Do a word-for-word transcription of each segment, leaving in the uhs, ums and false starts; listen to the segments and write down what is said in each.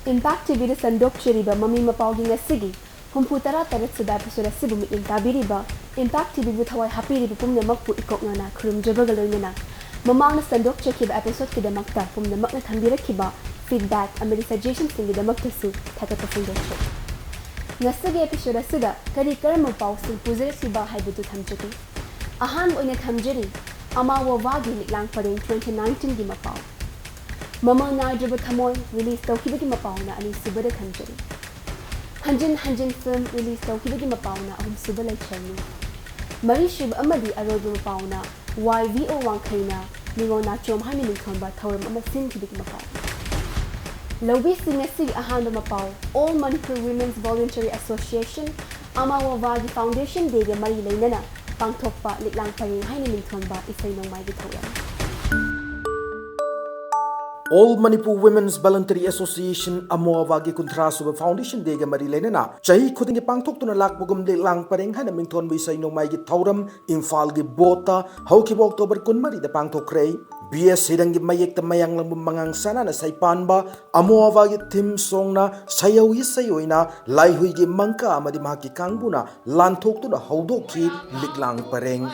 Impact T Vꯗ ꯁꯟꯗꯣꯛꯆꯔꯤꯕ ꯃꯃꯤ ꯃꯄꯥꯎꯒꯤ ꯉꯁꯤꯒꯤ ꯍꯨꯝꯐꯨ ꯇꯔꯥ ꯇꯔꯦꯠ ꯁꯨꯕ episode ꯑꯁꯤꯕꯨ ꯃꯤꯠꯌꯦꯡ ꯇꯥꯕꯤꯔꯤꯕ Impact T Vꯕꯨ ꯊꯋꯥꯏ ꯍꯥꯞꯄꯤꯔꯤꯕ ꯄꯨꯝꯅꯃꯛꯄꯨ ꯏꯀꯣꯛꯅꯅ ꯈꯨꯔꯨꯝꯖꯕꯒ ꯂꯣꯏꯅꯅ ꯃꯃꯥꯡꯗ ꯁꯟꯗꯣꯛꯆꯈꯤꯕ episodeꯀꯤꯗꯃꯛꯇ ꯄꯨꯝꯅꯃꯛꯅ ꯊꯝꯕꯤꯔꯛꯈꯤꯕ feedback ꯑꯃꯗꯤ suggestionꯁꯤꯡꯒꯤꯗꯃꯛꯇꯁꯨ ꯊꯥꯒꯠꯄ ꯐꯣꯡꯗꯣꯛꯆꯔꯤ꯫ ꯉꯁꯤꯒꯤ episode ꯑꯁꯤꯗ ꯀꯔꯤ ꯀꯔꯝꯕ ꯄꯥꯎꯁꯤꯡ ꯄꯨꯖꯔꯛꯂꯤꯕ ꯍꯥꯏꯕꯗꯨ ꯊꯝꯖꯒꯦ꯫ ꯑꯍꯥꯟꯕ ꯑꯣꯏꯅ ꯊꯝꯖꯔꯤ ꯑꯃꯥ ꯋꯥꯋꯥꯒꯤ ꯂꯤꯛꯂꯥꯡ ꯄꯔꯦꯡ twenty nineteenꯒꯤ ꯃꯄꯥꯎ꯫ ꯃꯃꯜ ꯅꯥꯏꯗ꯭ꯔꯕ ꯊꯃꯣꯏ release ꯇꯧꯈꯤꯕꯒꯤ ꯃꯄꯥꯎꯅ ꯑꯅꯤꯁꯨꯕꯗ ꯊꯝꯖꯔꯤ꯫ ꯍꯟꯖꯤꯟ ꯍꯟꯖꯤꯟ film release ꯇꯧꯈꯤꯕꯒꯤ ꯃꯄꯥꯎꯅ ꯑꯍꯨꯝꯁꯨꯕ ꯂꯩꯈ꯭ꯔꯦ꯫ ꯃꯔꯤꯁꯨꯕ ꯑꯃꯗꯤ ꯑꯔꯣꯏꯕ ꯃꯄꯥꯎꯅ ꯋꯥꯏ ꯚꯤ ꯑꯣ ꯋꯥꯡꯈꯩꯅ ꯅꯤꯉꯣꯜ ꯅꯥꯆꯣꯝ ꯍꯥꯏꯅ ꯃꯤꯡꯊꯣꯟꯕ ꯊꯧꯔꯝ ꯑꯃ ꯁꯤꯟꯈꯤꯕꯒꯤ ꯃꯄꯥꯎ꯫ ꯂꯧꯕꯤꯁꯤ ꯉꯁꯤꯒꯤ ꯑꯍꯥꯟꯕ ꯃꯄꯥꯎ, All Manipur Women's Voluntary Association, ꯑꯃꯥ ꯋꯥꯋꯥꯒꯤ Foundation Dayꯒ ꯃꯔꯤ ꯂꯩꯅꯅ ꯄꯥꯡꯊꯣꯛꯄ ꯂꯤꯛꯂꯥꯡ ꯄꯔꯦꯡ ꯍꯥꯏꯅ ꯃꯤꯡꯊꯣꯟꯕ ꯏꯁꯩ ꯅꯣꯡꯃꯥꯏꯒꯤ ꯊꯧꯔꯝ꯫ All Manipur Women's Voluntary Association, ꯑꯃꯣ ꯑꯋꯥꯒꯤ ꯀꯨꯟꯊ꯭ꯔꯥ ꯁꯨꯕ Foundation Dayꯒ ꯃꯔꯤ ꯂꯩꯅꯅ ꯆꯍꯤ ꯈꯨꯗꯤꯡꯒꯤ ꯄꯥꯡꯊꯣꯛꯇꯨꯅ ꯂꯥꯛꯄꯒꯨꯝ ꯂꯤꯛꯂꯥꯡ ꯄꯔꯦꯡ ꯍꯥꯏꯅ ꯃꯤꯡꯊꯣꯟꯕ ꯏꯁꯩ ꯅꯣꯡꯃꯥꯏꯒꯤ ꯊꯧꯔꯝ ꯏꯝꯐꯥꯜꯒꯤ ꯕꯣꯠꯇ ꯍꯧꯈꯤꯕ October ꯀꯨꯟꯃꯔꯤꯗ ꯄꯥꯡꯊꯣꯛꯈ꯭ꯔꯦ꯫ ꯕꯤ ꯑꯦꯁ ꯍꯤꯔꯪꯒꯤ ꯃꯌꯦꯛꯇ ꯃꯌꯥꯡꯂꯝꯕꯝ ꯃꯉꯥꯡ ꯁꯅꯥꯅ ꯁꯩꯄꯥꯟꯕ ꯑꯃꯣ ꯑꯋꯥꯒꯤ theme songꯅ ꯁꯌꯧ ꯏꯁꯩ ꯑꯣꯏꯅ ꯂꯥꯏꯍꯨꯏꯒꯤ ꯃꯪꯀꯥ ꯑꯃꯗꯤ ꯃꯍꯥꯛꯀꯤ ꯀꯥꯡꯕꯨꯅ ꯂꯥꯟꯊꯣꯛꯇꯨꯅ ꯍꯧꯗꯣꯛꯈꯤ ꯂꯤꯛꯂꯥꯡ ꯄꯔꯦꯡ꯫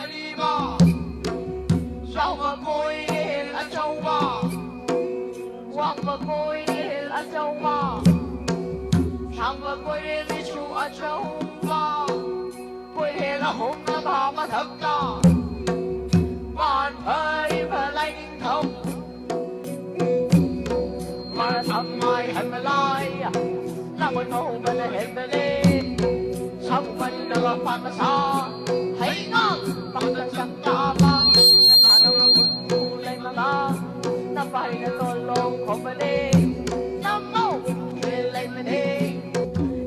ꯆꯥꯎꯕ ꯀꯣꯏꯔꯦꯜ ꯑꯆꯧꯕ, ꯋꯥꯡꯕ ꯀꯣꯏꯔꯦꯜ ꯑꯆꯧꯕ, ꯁꯥꯡꯕ ꯀꯣꯏꯔꯦꯜꯁꯤꯁꯨ ꯑꯆꯧꯕ, ꯀꯣꯏꯔꯦꯜ ꯑꯍꯨꯝꯅ ꯃꯊꯛꯇ ꯄꯥꯟꯊꯔꯤꯕ ꯂꯥꯏꯅꯤꯡꯊꯧ꯫ ꯃꯔꯥ ꯁꯪ ꯃꯥꯏ ꯍꯟꯕ ꯂꯥꯏ, ꯂꯥꯡꯕꯟ ꯍꯧꯕꯅ ꯍꯦꯟꯕꯅꯦ꯫ ꯁꯪꯕꯟ ꯅꯒ ꯄꯥꯟꯕ ꯁꯥ, ꯍꯩꯉꯥꯡ ꯄꯥꯡꯒꯜ ꯆꯪ ꯇꯥꯕ꯫ ꯅꯁꯥꯅ ꯃꯈꯨꯠꯄꯨ ꯂꯩꯃꯒ, ꯅꯄꯥꯏꯅ ꯇꯣꯜꯂꯣꯡ ꯈꯣꯝꯕꯅꯦ꯫ ꯅꯝꯃꯧ ꯂꯩꯃꯅꯦ꯫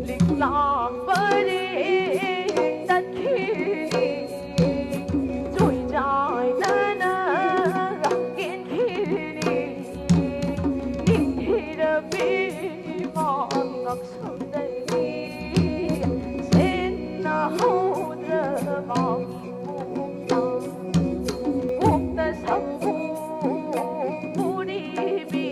ꯂꯤꯛꯂꯥꯡ ꯄꯔꯦꯡ ꯇꯠꯈꯤꯅꯤ, ꯆꯣꯏꯆꯥꯏꯗꯅ ꯀꯦꯟꯈꯤꯅꯤ꯫ ꯅꯤꯡꯊꯤꯔꯕꯤ ꯃꯉꯛꯁꯝꯗꯒꯤ ꯁꯦꯟꯅ ꯍꯧꯗ꯭ꯔꯕ ꯄꯨꯛꯅ ꯁꯪꯒꯣꯝ ꯄꯨꯔꯤꯕꯤ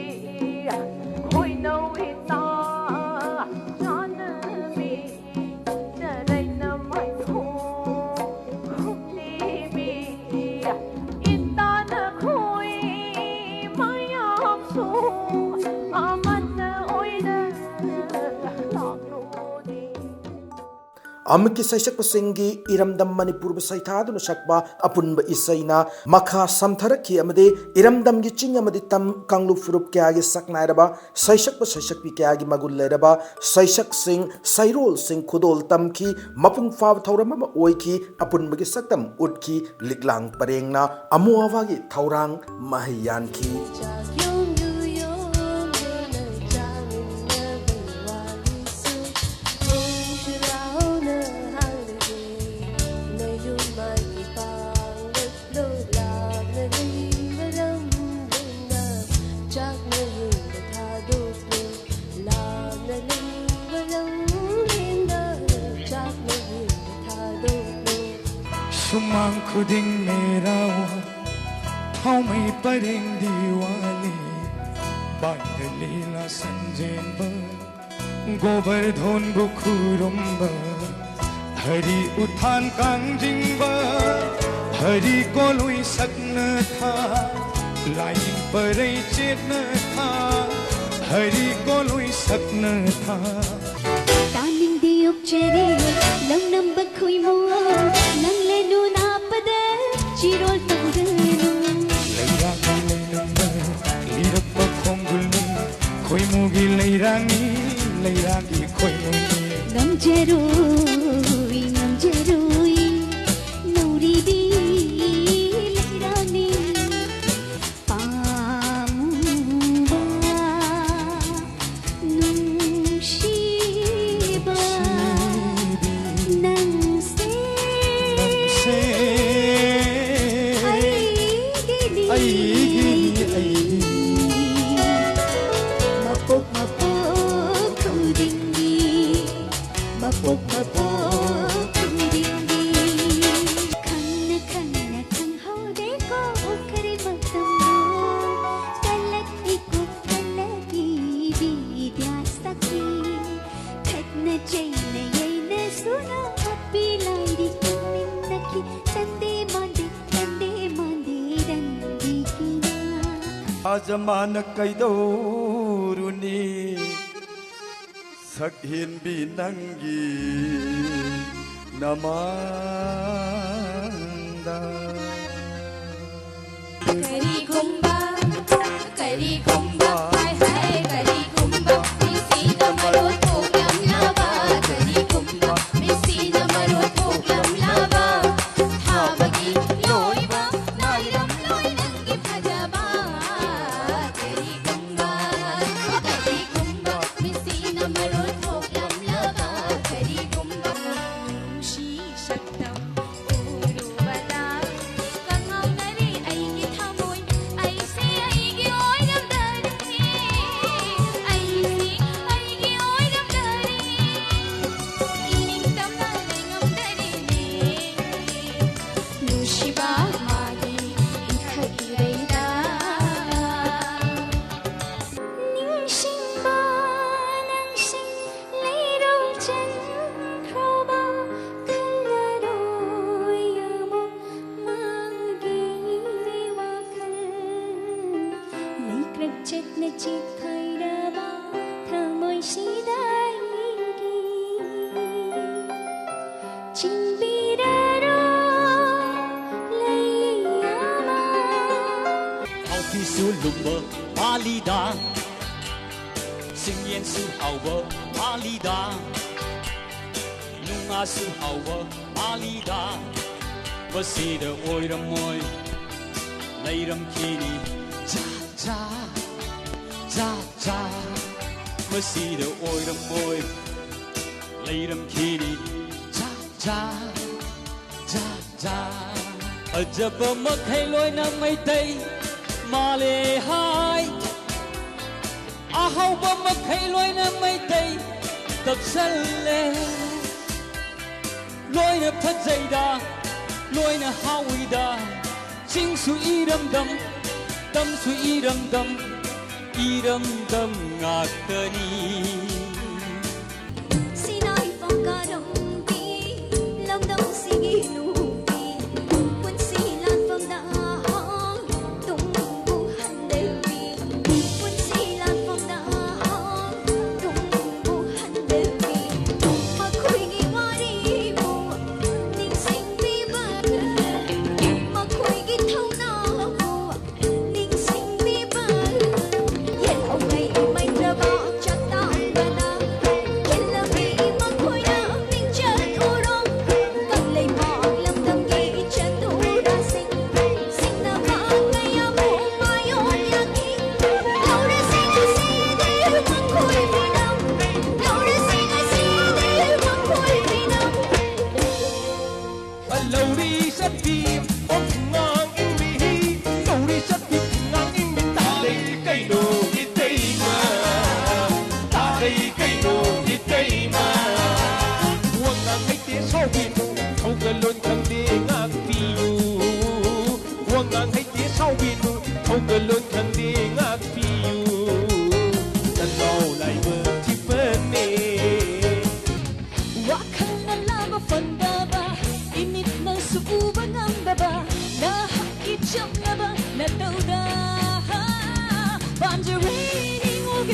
ꯑꯃꯨꯛꯀꯤ ꯁꯩꯁꯛꯄꯁꯤꯡꯒꯤ ꯏꯔꯝꯗꯝ ꯃꯅꯤꯄꯨꯔꯕꯨ ꯁꯩꯊꯥꯗꯨꯅ ꯁꯛꯄ ꯑꯄꯨꯟꯕ ꯏꯁꯩꯅ ꯃꯈꯥ ꯁꯝꯊꯔꯛꯈꯤ ꯑꯃꯗꯤ ꯏꯔꯝꯗꯝꯒꯤ ꯆꯤꯡ ꯑꯃꯗꯤ ꯇꯝ ꯀꯥꯡꯂꯨꯞ ꯐꯨꯔꯨꯞ ꯀꯌꯥꯒꯤ ꯁꯛꯅꯥꯏꯔꯕ ꯁꯩꯁꯛꯄ ꯁꯩꯁꯛꯄꯤ ꯀꯌꯥꯒꯤ ꯃꯒꯨꯟ ꯂꯩꯔꯕ ꯁꯩꯁꯛꯁꯤꯡ, ꯁꯩꯔꯣꯜꯁꯤꯡ ꯈꯨꯗꯣꯜ ꯇꯝꯈꯤ꯫ ꯃꯄꯨꯡ ꯐꯥꯕ ꯊꯧꯔꯝ ꯑꯃ ꯑꯣꯏꯈꯤ꯫ ꯑꯄꯨꯟꯕꯒꯤ ꯁꯛꯇꯝ ꯎꯠꯈꯤ꯫ ꯂꯤꯛꯂꯥꯡ ꯄꯔꯦꯡꯅ ꯑꯃꯨ ꯑꯋꯥꯒꯤ ꯊꯧꯔꯥꯡ ꯃꯍꯩ ꯌꯥꯟꯈꯤ꯫ ꯁꯨꯃꯥꯡ ꯈꯨꯗꯤꯡ ꯃꯦꯔꯥ ꯋꯥ, ꯊꯥꯎꯃꯩ ꯄꯔꯦꯡ ꯗꯤꯋꯥꯂꯤ, ꯕꯥꯏꯗ ꯂꯤꯂꯥ ꯁꯟꯖꯦꯟꯕ, ꯒꯣꯕꯔꯙꯣꯟꯕꯨ ꯈꯨꯔꯨꯝꯕ, ꯍꯔꯤ ꯎꯊꯥꯟ ꯀꯥꯡꯖꯤꯡꯕ, ꯍꯔꯤ ꯀꯣꯂꯣꯏ ꯁꯛꯅ ꯊꯥ, ꯂꯥꯏꯅꯤꯡ ꯄꯔꯩ ꯆꯦꯠꯅ ꯊꯥ, ꯍꯔꯤ ꯀꯣꯂꯣꯏ ꯁꯛꯅ ꯊꯥ꯫ ꯇꯥꯅꯤꯡꯗꯦ ꯑꯣꯛꯆꯔꯦ ꯂꯧꯅꯝꯕ ꯈꯣꯏꯃꯨ, ꯅꯪ ꯂꯩꯅꯨ ꯅꯥꯄꯗ ꯆꯤꯔꯣꯜ ꯇꯧꯒꯅꯨ꯫ ꯂꯩꯔꯥꯛꯀꯤ ꯂꯩꯅꯝꯕ ꯂꯤꯔꯛꯄ ꯈꯣꯡꯒꯨꯜꯅꯤ, ꯈꯣꯏꯃꯨꯒꯤ ꯂꯩꯔꯥꯡꯅꯤ, ꯂꯩꯔꯥꯛꯀꯤ ꯈꯣꯏꯃꯨꯅꯤ꯫ ꯉꯝꯖꯔꯣꯏ, ꯉꯝꯖꯔꯣꯏ, ꯅꯧꯔꯤꯕꯤ ꯂꯩꯔꯥꯡꯅꯤ꯫ ꯄꯥꯝꯕ ꯅꯨꯡꯁꯤꯕ ꯅꯪꯁꯦ ꯑꯩꯒꯤꯅꯤ, ꯑꯩꯒꯤꯅꯤ, ꯑꯩꯒꯤꯅꯤ꯫ ꯃꯄꯣꯛ ꯃꯄꯣꯛ ꯈꯨꯗꯤꯡꯒꯤ, ꯃꯄꯣꯛ ꯃꯄꯣꯛ ꯈꯨꯗꯤꯡꯒꯤ꯫ ꯈꯪꯅ ꯈꯪꯅ ꯈꯪꯍꯧꯗꯦꯀꯣ ꯎꯈ꯭ꯔꯤ ꯃꯇꯝꯗꯣ꯫ ꯀꯜꯂꯛꯏꯀꯣ ꯀꯜꯂꯛꯏ ꯕꯤꯗ꯭ꯌꯥꯁꯛꯇꯤ꯫ ꯈꯠꯅ ꯆꯩꯅ ꯌꯩꯅꯁꯨꯅ ꯑꯞꯄꯤ ꯂꯥꯏꯔꯤ ꯈꯪꯃꯤꯟꯅꯈꯤ꯫ ꯇꯟꯗꯦ ꯃꯥꯟꯗꯦ, ꯇꯟꯗꯦ ꯃꯥꯟꯗꯦ ꯔꯟꯕꯤꯒꯤꯅ꯫ ꯑꯥꯖ ꯃꯥꯅ ꯀꯩꯗꯧꯔꯨꯅꯤ? ꯁꯛ ꯍꯦꯟꯕꯤ ꯅꯪꯒꯤ ꯅꯃꯥꯡꯗ꯫ ꯀꯔꯤꯒꯨꯝꯕ, ꯀꯔꯤꯒꯨꯝꯕ, ꯍꯥꯏ, ꯍꯥꯏ, ꯀꯔꯤꯒꯨꯝꯕ, ꯃꯤꯁꯤꯅ ꯃꯔꯣꯟ ꯊꯣꯛꯂꯝꯂꯕ, ꯀꯔꯤꯒꯨꯝꯕ, ꯃꯤꯁꯤꯅ ꯃꯔꯣꯟ ꯊꯣꯛꯂꯝꯂꯕ, ꯊꯥꯕꯒꯤ ꯂꯣꯏꯕ ꯅꯥꯏꯔꯝꯂꯣꯏ ꯅꯪꯒꯤ ꯐꯖꯕ꯫ ꯀꯔꯤꯒꯨꯝꯕ, ꯀꯔꯤꯒꯨꯝꯕ, ꯃꯤꯁꯤꯅ ꯃꯔꯣꯟ ꯊꯣꯛꯂꯝꯂꯕ, ꯀꯔꯤꯒꯨꯝꯕ, ꯅꯨꯡꯁꯤ ꯁꯛꯇꯝ ꯎꯔꯨꯕꯗ ꯀꯉꯥꯎꯅꯔꯦ ꯑꯩꯒꯤ ꯊꯃꯣꯏ, ꯑꯩꯁꯦ ꯑꯩꯒꯤ ꯑꯣꯏꯔꯝꯗꯔꯦ, ꯑꯩꯁꯦ ꯑꯩꯒꯤ ꯑꯣꯏꯔꯝꯗꯔꯦ, ꯏꯅꯤꯡꯇꯝꯅ ꯂꯩꯉꯝꯗꯔꯦꯅꯦ, ꯅꯨꯡꯁꯤꯕ ꯃꯥꯒꯤ ꯏꯊꯛ ꯏꯔꯩꯗ꯫ ꯅꯤꯡꯁꯤꯡꯕ ꯅꯪꯁꯤꯡ ꯂꯩꯔꯧ ꯆꯟꯈ꯭ꯔꯕ ꯈꯜꯂꯔꯣꯏ ꯑꯃꯨꯛ ꯃꯥꯒꯤ ꯋꯥꯈꯜ꯫ ꯂꯩꯀ꯭ꯔꯛ ꯆꯠꯅ ꯆꯤꯛꯈꯥꯏꯔꯕ ꯊꯃꯣꯏꯁꯤꯗ ꯑꯩꯒꯤ ꯆꯤꯡꯕꯤꯔꯔꯣ ꯂꯩ ꯑꯃ꯫ ꯍꯥꯎꯄꯤꯁꯨ ꯂꯨꯝꯕ ꯃꯥꯂꯤꯗ, ꯁꯤꯡꯌꯦꯟꯁꯨ ꯍꯥꯎꯕ ꯃꯥꯂꯤꯗ, ꯅꯨꯡꯉꯥꯁꯨ ꯍꯥꯎꯕ ꯃꯥꯂꯤꯗ꯫ ꯃꯁꯤꯗ ꯑꯣꯏꯔꯝꯃꯣꯏ, ꯂꯩꯔꯝꯈꯤꯅꯤ꯫ ꯆꯥ, ꯆꯥ, ꯆꯥ, ꯆꯥ꯫ ꯃꯁꯤꯗ ꯑꯣꯏꯔꯝꯃꯣꯏ, ꯂꯩꯔꯝꯈꯤꯅꯤ꯫ ꯆꯥ, ꯆꯥ, ꯆꯥ, ꯆꯥ꯫ ꯐꯖꯕ ꯃꯈꯩ ꯂꯣꯏꯅ ꯃꯩꯇꯩ ꯃꯥꯜꯂꯦ ꯍꯥꯏ꯫ ꯑꯍꯥꯎꯕ ꯃꯈꯩ ꯂꯣꯏꯅ ꯃꯩꯇꯩ ꯇꯞꯁꯜꯂꯦ꯫ ꯂꯣꯏꯅ ꯐꯖꯩꯗ, ꯂꯣꯏꯅ ꯍꯥꯎꯏꯗ꯫ ꯆꯤꯡꯁꯨ ꯏꯔꯝꯗꯝ, ꯇꯝꯁꯨ ꯏꯔꯝꯗꯝ, ꯏꯔꯝꯗꯝ ꯉꯥꯛꯇꯅꯤ꯫ ꯁꯤꯅꯥꯏ ꯄꯪꯀꯥꯔꯝꯕꯤ ꯂꯝꯗꯝꯁꯤꯒꯤ ꯅꯨꯄꯤ, ꯄꯨꯟꯁꯤ ꯂꯥꯟꯐꯝꯗ ꯇꯨꯡꯕꯨ ꯍꯟꯗꯕꯤ, ꯄꯨꯟꯁꯤ ꯂꯥꯟꯐꯝꯗ ꯇꯨꯡꯕꯨ ꯍꯟ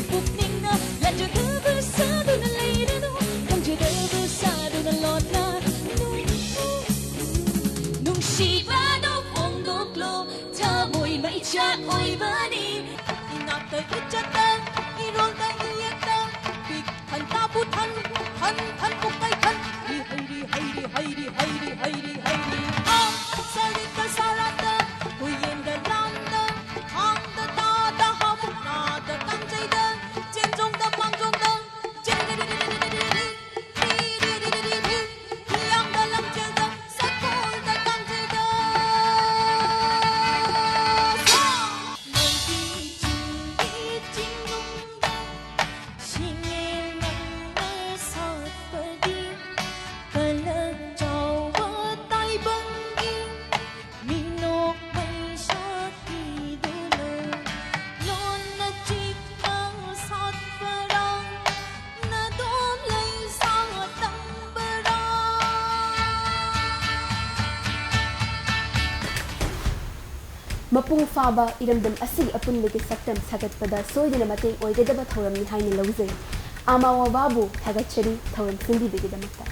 ꯄꯨꯛꯅꯤꯡꯅ ꯂꯥꯟꯖꯗꯕ ꯁꯥꯗꯨꯅ ꯂꯩꯔꯅꯨ, ꯈꯪꯖꯗꯕ ꯁꯥꯗꯨꯅ ꯂꯣꯟꯅ ꯅꯨꯡ-, ꯅꯨꯡꯁꯤꯕꯗꯣ ꯐꯣꯡꯗꯣꯛꯂꯣ, ꯊꯃꯣꯏ ꯃꯩꯆꯥꯛ ꯑꯣꯏꯕꯅꯤ꯫ ꯏꯅꯥꯛꯇ ꯏꯆꯠꯇ, ꯏꯔꯣꯜꯗ ꯏꯌꯦꯛꯇ, ꯄꯤꯛ ꯊꯟ ꯇꯥꯕꯨ ꯊꯟ, ꯊꯟ ꯊꯟ ꯄꯨꯛꯀꯩ ꯊꯟ, ꯔꯤ ꯍꯩ ꯔꯤ ꯍꯩ ꯔꯤ ꯍꯩ ꯔꯤ ꯍꯩ ꯔꯤ ꯍꯩ ꯔꯤ ꯍꯩ ꯔꯤ꯫ ꯑꯥ, ꯁꯔꯤꯠꯇ ꯁꯔꯥꯠꯇ, ꯍꯨꯏꯌꯦꯟꯗ ꯂꯥꯟꯗ, ꯊꯥꯡꯗ ꯇꯥꯗ ꯍꯥꯃꯨꯛ ꯅꯥꯗ ꯀꯥꯡꯖꯩꯗ, ꯆꯦꯟꯖꯣꯡꯗ ꯄꯥꯡꯖꯣꯡꯗ, ꯆꯦꯔꯤꯔꯤꯔꯤꯔꯤꯔꯤꯔꯤ, ꯔꯤꯔꯤꯔꯤꯔꯤꯔꯤ, ꯍꯤꯌꯥꯡꯗ ꯂꯝꯖꯦꯜꯗ, ꯁꯒꯣꯜꯗ ꯀꯥꯡꯖꯩꯗ꯫ ꯁꯥ! ꯅꯣꯏꯒꯤ ꯆꯤꯡꯒꯤ ꯆꯤꯡꯅꯨꯡꯗ ꯁꯤꯡꯉꯦ ꯅꯪꯅ ꯁꯥꯠꯄꯒꯤ ꯀꯂꯛ ꯆꯥꯎꯕ ꯇꯥꯏꯕꯪꯒꯤ ꯃꯤꯅꯣꯛ ꯃꯩꯁꯥ ꯊꯤꯗꯨꯅ ꯂꯣꯟꯅ ꯆꯤꯛꯅ ꯁꯥꯠꯄꯔꯥ? ꯅꯗꯣꯝ ꯂꯩꯁꯥ ꯇꯝꯕꯔꯥ? ꯃꯄꯨꯡ ꯐꯥꯕ ꯏꯔꯝꯗꯝ ꯑꯁꯤꯒꯤ ꯑꯄꯨꯟꯕꯒꯤ ꯁꯛꯇꯝ ꯁꯥꯒꯠꯄꯗ ꯁꯣꯏꯗꯅ ꯃꯇꯦꯡ ꯑꯣꯏꯒꯗꯕ ꯊꯧꯔꯝꯅꯤ ꯍꯥꯏꯅ ꯂꯧꯖꯩ꯫ ꯑꯃꯥꯋꯥꯕꯥꯕꯨ ꯊꯥꯒꯠꯆꯔꯤ ꯊꯧꯔꯝ ꯁꯤꯟꯕꯤꯕꯒꯤꯗꯃꯛꯇ꯫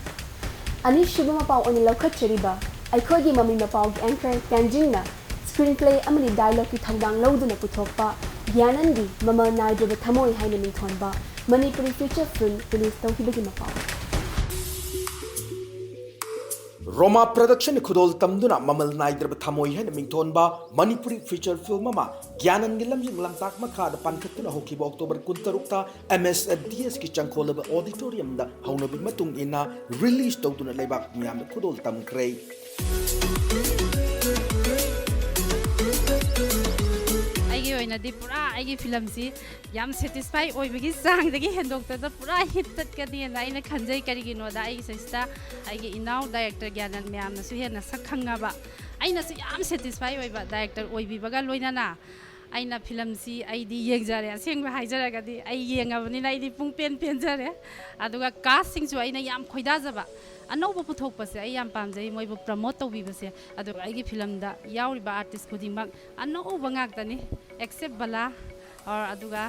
ꯑꯅꯤꯁꯨꯕ ꯃꯄꯥꯎ ꯑꯣꯏꯅ ꯂꯧꯈꯠꯆꯔꯤꯕ ꯑꯩꯈꯣꯏꯒꯤ ꯃꯃꯤ ꯃꯄꯥꯎꯒꯤ anchor ꯀ꯭ꯌꯥꯟꯖꯤꯡꯅ screenplay ꯑꯃꯗꯤ dialogueꯀꯤ ꯊꯧꯗꯥꯡ ꯂꯧꯗꯨꯅ ꯄꯨꯊꯣꯛꯄ ꯒ꯭ꯌꯥꯅꯟꯒꯤ ꯃꯃꯜ ꯅꯥꯏꯗ꯭ꯔꯕ ꯊꯃꯣꯏ ꯍꯥꯏꯅ ꯃꯤꯡꯊꯣꯟꯕ ꯃꯅꯤꯄꯨꯔꯤ feature film release ꯇꯧꯈꯤꯕꯒꯤ ꯃꯄꯥꯎ꯫ ꯔꯣꯃꯥ Production ꯈꯨꯗꯣꯜ ꯇꯝꯗꯨꯅ ꯃꯃꯜ ꯅꯥꯏꯗ꯭ꯔꯕ ꯊꯃꯣꯏ ꯍꯥꯏꯅ ꯃꯤꯡꯊꯣꯟꯕ ꯃꯅꯤꯄꯨꯔꯤ feature film ꯑꯃ ꯒ꯭ꯌꯥꯅꯟꯒꯤ ꯂꯝꯖꯤꯡ ꯂꯝꯇꯥꯛ ꯃꯈꯥꯗ ꯄꯥꯟꯈꯠꯇꯨꯅ ꯍꯧꯈꯤꯕ October ꯀꯨꯟꯇꯔꯨꯛꯇ MSFDSꯀꯤ ꯆꯪꯈꯣꯜꯂꯕ auditoriumꯗ ꯍꯧꯅꯕꯤ ꯃꯇꯨꯡ ꯏꯟꯅ release ꯇꯧꯗꯨꯅ ꯂꯩꯕꯥꯛ ꯃꯤꯌꯥꯝꯗ ꯈꯨꯗꯣꯜ ꯇꯝꯈ꯭ꯔꯦ꯫ ꯑꯩꯒꯤ ꯑꯣꯏꯅꯗꯤ ꯄꯨꯔꯥ ꯑꯩꯒꯤ ꯐꯤꯂꯝꯁꯤ ꯌꯥꯝ satisfy ꯑꯣꯏꯕꯒꯤ ꯆꯥꯡꯗꯒꯤ ꯍꯦꯟꯗꯣꯛꯇꯅ ꯄꯨꯔꯥ hit ꯆꯠꯀꯅꯤꯅ ꯑꯩꯅ ꯈꯟꯖꯩ꯫ ꯀꯔꯤꯒꯤꯅꯣꯗ ꯑꯩꯒꯤ ꯁꯤꯗꯩꯁꯤꯗ ꯑꯩꯒꯤ ꯏꯅꯥꯎ director ꯒ꯭ꯌꯥꯅꯟ ꯃꯌꯥꯝꯅꯁꯨ ꯍꯦꯟꯅ ꯁꯛ ꯈꯪꯉꯕ, ꯑꯩꯅꯁꯨ ꯌꯥꯝ satisfy ꯑꯣꯏꯕ director ꯑꯣꯏꯕꯤꯕꯒ ꯂꯣꯏꯅꯅ ꯑꯩꯅ ꯐꯤꯂꯝꯁꯤ ꯑꯩꯗꯤ ꯌꯦꯡꯖꯔꯦ꯫ ꯑꯁꯦꯡꯕ ꯍꯥꯏꯖꯔꯒꯗꯤ ꯑꯩ ꯌꯦꯡꯉꯕꯅꯤꯅ ꯑꯩꯗꯤ ꯄꯨꯡ ꯄꯦꯟ ꯄꯦꯟꯖꯔꯦ꯫ ꯑꯗꯨꯒ castꯁꯤꯡꯁꯨ ꯑꯩꯅ ꯌꯥꯝ ꯈꯣꯏꯗꯥꯖꯕ, ꯑꯅꯧꯕ ꯄꯨꯊꯣꯛꯄꯁꯦ ꯑꯩ ꯌꯥꯝ ꯄꯥꯝꯖꯩ, ꯃꯣꯏꯕꯨ promote ꯇꯧꯕꯤꯕꯁꯦ꯫ ꯑꯗꯨꯒ ꯑꯩꯒꯤ ꯐꯤꯂꯝꯗ ꯌꯥꯎꯔꯤꯕ artist ꯈꯨꯗꯤꯡꯃꯛ ꯑꯅꯧꯕ ꯉꯥꯛꯇꯅꯤ, except ꯕꯂꯥ꯫ ꯑꯣꯔ ꯑꯗꯨꯒ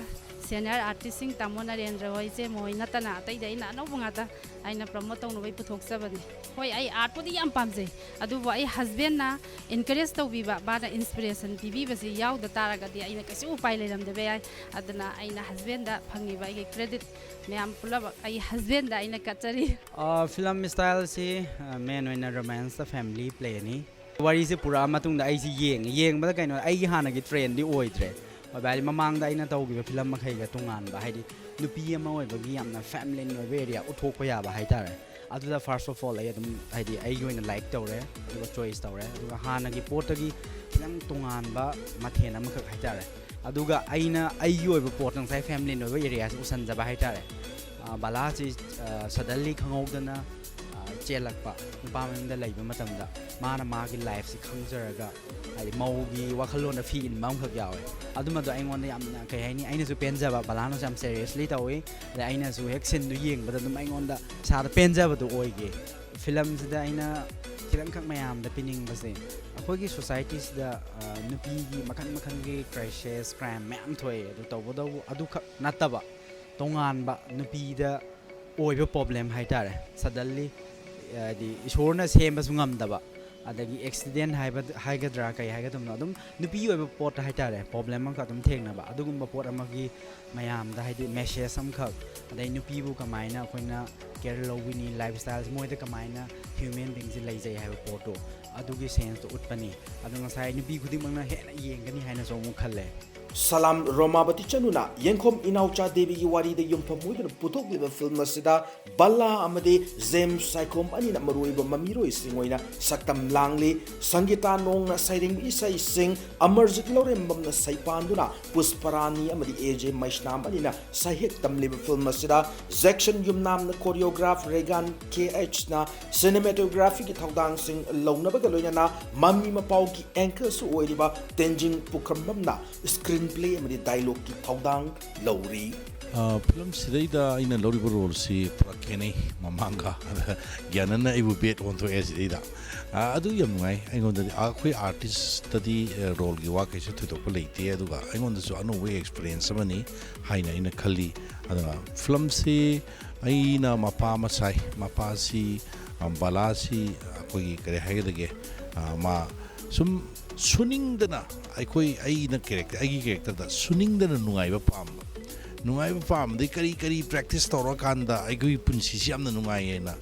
ꯁꯦꯅꯤꯌꯔ ꯑꯥꯔꯇꯤꯁꯁꯤꯡ ꯇꯥꯃꯣ ꯅꯔꯦꯟꯗ꯭ꯔ ꯍꯣꯏ, ꯏꯆꯦ ꯃꯣꯏ ꯅꯠꯇꯅ ꯑꯇꯩꯗꯤ ꯑꯩꯅ ꯑꯅꯧꯕ ꯉꯥꯛꯇ ꯑꯩꯅ ꯄ꯭ꯔꯃꯣꯠ ꯇꯧꯅꯕꯩ ꯄꯨꯊꯣꯛꯆꯕꯅꯤ꯫ ꯍꯣꯏ, ꯑꯩ ꯑꯥꯔꯠꯄꯨꯗꯤ ꯌꯥꯝ ꯄꯥꯝꯖꯩ, ꯑꯗꯨꯕꯨ ꯑꯩ ꯍꯁꯕꯦꯟꯅ ꯏꯟꯀꯔꯦꯖ ꯇꯧꯕꯤꯕ, ꯃꯥꯅ ꯏꯟꯁꯄꯤꯔꯦꯁꯟ ꯄꯤꯕꯤꯕꯁꯤ ꯌꯥꯎꯗ ꯇꯥꯔꯒꯗꯤ ꯑꯩꯅ ꯀꯩꯁꯨ ꯎꯄꯥꯏ ꯂꯩꯔꯝꯗꯕ ꯌꯥꯏ꯫ ꯑꯗꯨꯅ ꯑꯩꯅ ꯍꯁꯕꯦꯟꯗ ꯐꯪꯉꯤꯕ ꯑꯩꯒꯤ ꯀ꯭ꯔꯦꯗꯤꯠ ꯃꯌꯥꯝ ꯄꯨꯂꯞ ꯑꯩ ꯍꯁꯕꯦꯟꯗ ꯑꯩꯅ ꯀꯠꯆꯔꯤ꯫ ꯐꯤꯂꯝ ꯏꯁꯇꯥꯏꯜꯁꯤ ꯃꯦꯟ ꯑꯣꯏꯅ ꯔꯣꯃꯥꯟꯁꯇ ꯐꯦꯃꯤꯂꯤ ꯄ꯭ꯂꯦꯅꯤ꯫ ꯋꯥꯔꯤꯁꯦ ꯄꯨꯔꯛꯑ ꯃꯇꯨꯡꯗ ꯑꯩꯁꯤ ꯌꯦꯡꯉꯦ꯫ ꯌꯦꯡꯕꯗ ꯀꯩꯅꯣ, ꯑꯩꯒꯤ ꯍꯥꯟꯅꯒꯤ ꯇ꯭ꯔꯦꯟꯗꯤ ꯑꯣꯏꯗ꯭ꯔꯦ꯫ ꯑꯣꯏꯕ ꯍꯥꯏꯗꯤ ꯃꯃꯥꯡꯗ ꯑꯩꯅ ꯇꯧꯈꯤꯕ ꯐꯤꯂꯝ ꯃꯈꯩꯒ ꯇꯣꯉꯥꯟꯕ, ꯍꯥꯏꯗꯤ ꯅꯨꯄꯤ ꯑꯃ ꯑꯣꯏꯕꯒꯤ ꯌꯥꯝꯅ ꯐꯦꯃꯤꯂꯤꯟ ꯑꯣꯏꯕ ꯑꯦꯔꯤꯌꯥ ꯎꯠꯊꯣꯛꯄ ꯌꯥꯕ ꯍꯥꯏꯇꯥꯔꯦ꯫ ꯑꯗꯨꯗ ꯐꯥꯔꯁ ꯑꯣꯐ ꯑꯣꯜ ꯑꯩ ꯑꯗꯨꯝ, ꯍꯥꯏꯗꯤ ꯑꯩꯒꯤ ꯑꯣꯏꯅ ꯂꯥꯏꯛ ꯇꯧꯔꯦ, ꯑꯗꯨꯒ ꯆꯣꯏꯁ ꯇꯧꯔꯦ, ꯑꯗꯨꯒ ꯍꯥꯟꯅꯒꯤ ꯄꯣꯠꯇꯒꯤ ꯈꯤꯇꯪ ꯇꯣꯉꯥꯟꯕ ꯃꯊꯦꯜ ꯑꯃꯈꯛ ꯍꯥꯏꯇꯥꯔꯦ꯫ ꯑꯗꯨꯒ ꯑꯩꯅ ꯑꯩꯒꯤ ꯑꯣꯏꯕ ꯄꯣꯠꯇ ꯉꯁꯥꯏ ꯐꯦꯃꯤꯂꯤꯟ ꯑꯣꯏꯕ ꯑꯦꯔꯤꯌꯥꯁꯤ ꯎꯁꯟꯖꯕ ꯍꯥꯏꯇꯥꯔꯦ꯫ ꯑ, ꯕꯂꯥꯁꯤ ꯁꯗꯟꯂꯤ ꯈꯪꯍꯧꯗꯅ ꯑ, ꯆꯦꯜꯂꯛꯄ, ꯅꯨꯄꯥ ꯃꯌꯨꯝꯗ ꯂꯩꯕ ꯃꯇꯝꯗ ꯃꯥꯅ ꯃꯥꯒꯤ ꯂꯥꯏꯐꯁꯤ ꯈꯪꯖꯔꯒ, ꯍꯥꯏꯗꯤ ꯃꯧꯒꯤ ꯋꯥꯈꯜꯂꯣꯟꯗ ꯐꯤ ꯏꯟꯕ ꯑꯃꯈꯛ ꯌꯥꯎꯋꯦ꯫ ꯑꯗꯨꯃꯗꯣ ꯑꯩꯉꯣꯟꯗ ꯌꯥꯝꯅ, ꯀꯩ ꯍꯥꯏꯅꯤ, ꯑꯩꯅꯁꯨ ꯄꯦꯟꯖꯕ, ꯕꯂꯥꯅꯁꯨ ꯌꯥꯝ ꯁꯦꯔꯤꯌꯁꯂꯤ ꯇꯧꯏ꯫ ꯑꯗꯩ ꯑꯩꯅꯁꯨ ꯍꯦꯛ ꯁꯤꯟꯗꯨ ꯌꯦꯡꯕꯗ ꯑꯗꯨꯝ ꯑꯩꯉꯣꯟꯗ ꯏꯁꯥꯗ ꯄꯦꯟꯖꯕꯗꯣ ꯑꯣꯏꯈꯤ꯫ ꯐꯤꯂꯝꯁꯤꯗ ꯑꯩꯅ ꯈꯤꯇꯪꯈꯛ ꯃꯌꯥꯝꯗ ꯄꯤꯅꯤꯡꯕꯁꯦ, ꯑꯩꯈꯣꯏꯒꯤ ꯁꯣꯁꯥꯏꯇꯤꯁꯤꯗ ꯑ, ꯅꯨꯄꯤꯒꯤ ꯃꯈꯜ ꯃꯈꯜꯒꯤ ꯀ꯭ꯔꯥꯏꯁꯤꯁ, ꯀ꯭ꯔꯥꯏꯝ ꯃꯌꯥꯝ ꯊꯣꯛꯑꯦ꯫ ꯑꯗꯨ ꯇꯧꯕꯇꯕꯨ ꯑꯗꯨꯈꯛ ꯅꯠꯇꯕ ꯇꯣꯉꯥꯟꯕ ꯅꯨꯄꯤꯗ ꯑꯣꯏꯕ ꯄ꯭ꯔꯣꯕ꯭ꯂꯦꯝ ꯍꯥꯏꯇꯥꯔꯦ꯫ ꯁꯗꯟꯂꯤ, ꯍꯥꯏꯗꯤ ꯏꯁꯣꯔꯅ ꯁꯦꯝꯕꯁꯨ ꯉꯝꯗꯕ, ꯑꯗꯒꯤ ꯑꯦꯛꯁꯤꯗꯦꯟ ꯍꯥꯏꯕ, ꯍꯥꯏꯒꯗ꯭ꯔꯥ ꯀꯩ ꯍꯥꯏꯒꯗꯕꯅꯣ, ꯑꯗꯨꯝ ꯅꯨꯄꯤ ꯑꯣꯏꯕ ꯄꯣꯠꯇ ꯍꯥꯏꯇꯥꯔꯦ, ꯄ꯭ꯔꯣꯕ꯭ꯂꯦꯝ ꯑꯃꯈꯛ ꯑꯗꯨꯝ ꯊꯦꯡꯅꯕ, ꯑꯗꯨꯒꯨꯝꯕ ꯄꯣꯠ ꯑꯃꯒꯤ ꯃꯌꯥꯝꯗ ꯍꯥꯏꯗꯤ ꯃꯦꯁꯦꯖ ꯑꯃꯈꯛ, ꯑꯗꯩ ꯅꯨꯄꯤꯕꯨ ꯀꯃꯥꯏꯅ ꯑꯩꯈꯣꯏꯅ ꯀꯦꯌꯔ ꯂꯧꯕꯤꯅꯤ, ꯂꯥꯏꯐ ꯏꯁꯇꯥꯏꯜꯁꯦ ꯃꯣꯏꯗ ꯀꯃꯥꯏꯅ ꯍ꯭ꯌꯨꯃꯦꯟ ꯕꯤꯡꯁꯦ ꯂꯩꯖꯩ ꯍꯥꯏꯕ ꯄꯣꯠꯇꯣ, ꯑꯗꯨꯒꯤ ꯁꯦꯟꯁꯇꯣ ꯎꯠꯄꯅꯤ꯫ ꯑꯗꯣ ꯉꯁꯥꯏ ꯅꯨꯄꯤ ꯈꯨꯗꯤꯡꯃꯛꯅ ꯍꯦꯟꯅ ꯌꯦꯡꯒꯅꯤ ꯍꯥꯏꯅꯁꯨ ꯑꯃꯨꯛ ꯈꯜꯂꯦ꯫ ꯁꯂꯥꯝ ꯔꯣꯃꯥꯕꯇꯤ ꯆꯅꯨꯅ ꯌꯦꯡꯈꯣꯝ ꯏꯅꯥꯎꯆꯥ ꯗꯦꯕꯤꯒꯤ ꯋꯥꯔꯤꯗ ꯌꯨꯝꯐꯝ ꯑꯣꯏꯗꯨꯅ ꯄꯨꯊꯣꯛꯂꯤꯕ ꯐꯤꯂꯝ ꯑꯁꯤꯗ ꯕꯂꯥ ꯑꯃꯗꯤ ꯖꯦꯝꯁ ꯁꯥꯏꯈꯣꯝ ꯑꯅꯤꯅ ꯃꯔꯨꯑꯣꯏꯕ ꯃꯃꯤꯔꯣꯏꯁꯤꯡ ꯑꯣꯏꯅ ꯁꯛꯇꯝ ꯂꯥꯡꯂꯤ꯫ ꯁꯪꯒꯤꯇꯥ ꯅꯣꯡꯅ ꯁꯩꯔꯦꯡ ꯏꯁꯩꯁꯤꯡ, ꯑꯃꯔꯖꯤꯠ ꯂꯧꯔꯦꯝꯕꯝꯅ ꯁꯩꯄꯥꯟꯗꯨꯅ ꯄꯨꯁꯄꯔꯥꯅꯤ ꯑꯃꯗꯤ ꯑꯦ ꯖꯦ ꯃꯩꯁꯅꯥꯝ ꯑꯅꯤꯅ ꯁꯩꯍꯦꯛ ꯇꯝꯂꯤꯕ ꯐꯤꯂꯝ ꯑꯁꯤꯗ ꯖꯦꯛꯁꯟ ꯌꯨꯝꯅꯥꯝꯅ ꯀꯣꯔꯤꯌꯣꯒ꯭ꯔꯥꯐ, ꯔꯦꯒꯥꯟ ꯀꯦ ꯑꯩꯆꯅ ꯁꯤꯅꯦꯃꯦꯇꯣꯒ꯭ꯔꯥꯐꯤꯒꯤ ꯊꯧꯗꯥꯡꯁꯤꯡ ꯂꯧꯅꯕꯒ ꯂꯣꯏꯅꯅ ꯃꯃꯤ ꯃꯄꯥꯎꯒꯤ ꯑꯦꯡꯀꯔꯁꯨ ꯑꯣꯏꯔꯤꯕ ꯇꯦꯟꯖꯤꯡ ꯄꯨꯈ꯭ꯔꯝꯕꯝꯅ ꯁ꯭ꯀ꯭ꯔꯤꯟ ꯄ꯭ꯂꯦ ꯑꯃꯗꯤ ꯗꯥꯏꯂꯣꯒꯀꯤ ꯊꯧꯗꯥꯡ ꯂꯧꯔꯤ꯫ ꯐꯤꯂꯝꯁꯤꯗꯩꯗ ꯑꯩꯅ ꯂꯧꯔꯤꯕ ꯔꯣꯜꯁꯤ ꯄꯨꯔꯥ ꯈꯦꯠꯅꯩ ꯃꯃꯥꯡꯒ꯫ ꯑꯗ ꯒ꯭ꯌꯥꯅꯟꯅ ꯑꯩꯕꯨ ꯕꯦꯠ ꯑꯣꯟꯊꯣꯛꯑꯦ ꯁꯤꯗꯩꯗ꯫ ꯑꯗꯨ ꯌꯥꯝ ꯅꯨꯡꯉꯥꯏ꯫ ꯑꯩꯉꯣꯟꯗꯗꯤ ꯑꯩꯈꯣꯏ ꯑꯥꯔꯇꯤꯁꯇꯗꯤ ꯔꯣꯜꯒꯤ ꯋꯥ ꯀꯩꯁꯨ ꯊꯣꯏꯗꯣꯛꯄ ꯂꯩꯇꯦ, ꯑꯗꯨꯒ ꯑꯩꯉꯣꯟꯗꯁꯨ ꯑꯅꯧꯕ ꯑꯦꯛꯁꯄꯤꯔꯤꯌꯦꯟꯁ ꯑꯃꯅꯤ ꯍꯥꯏꯅ ꯑꯩꯅ ꯈꯜꯂꯤ꯫ ꯑꯗꯨꯒ ꯐꯤꯂꯝꯁꯤ ꯑꯩꯅ ꯃꯄꯥ ꯑꯃ ꯁꯥꯏ꯫ ꯃꯄꯥꯁꯤ ꯕꯂꯥꯁꯤ ꯑꯩꯈꯣꯏꯒꯤ ꯀꯔꯤ ꯍꯥꯏꯒꯗꯒꯦ, ꯃꯥ ꯁꯨꯝ ꯁꯨꯅꯤꯡꯗꯅ, ꯑꯩꯈꯣꯏ ꯑꯩꯅ ꯀꯦꯔꯦꯛꯇꯔ ꯑꯩꯒꯤ ꯀꯦꯔꯦꯛꯇꯔꯗ ꯁꯨꯅꯤꯡꯗꯅ ꯅꯨꯡꯉꯥꯏꯕ ꯄꯥꯝꯕ꯫ ꯅꯨꯡꯉꯥꯏꯕ ꯄꯥꯝꯕꯗꯤ ꯀꯔꯤ ꯀꯔꯤ ꯄ꯭ꯔꯦꯛꯇꯤꯁ ꯇꯧꯔꯀꯥꯟꯗ ꯑꯩꯈꯣꯏꯒꯤ ꯄꯨꯟꯁꯤꯁꯤ ꯌꯥꯝꯅ ꯅꯨꯡꯉꯥꯏꯌꯦꯅ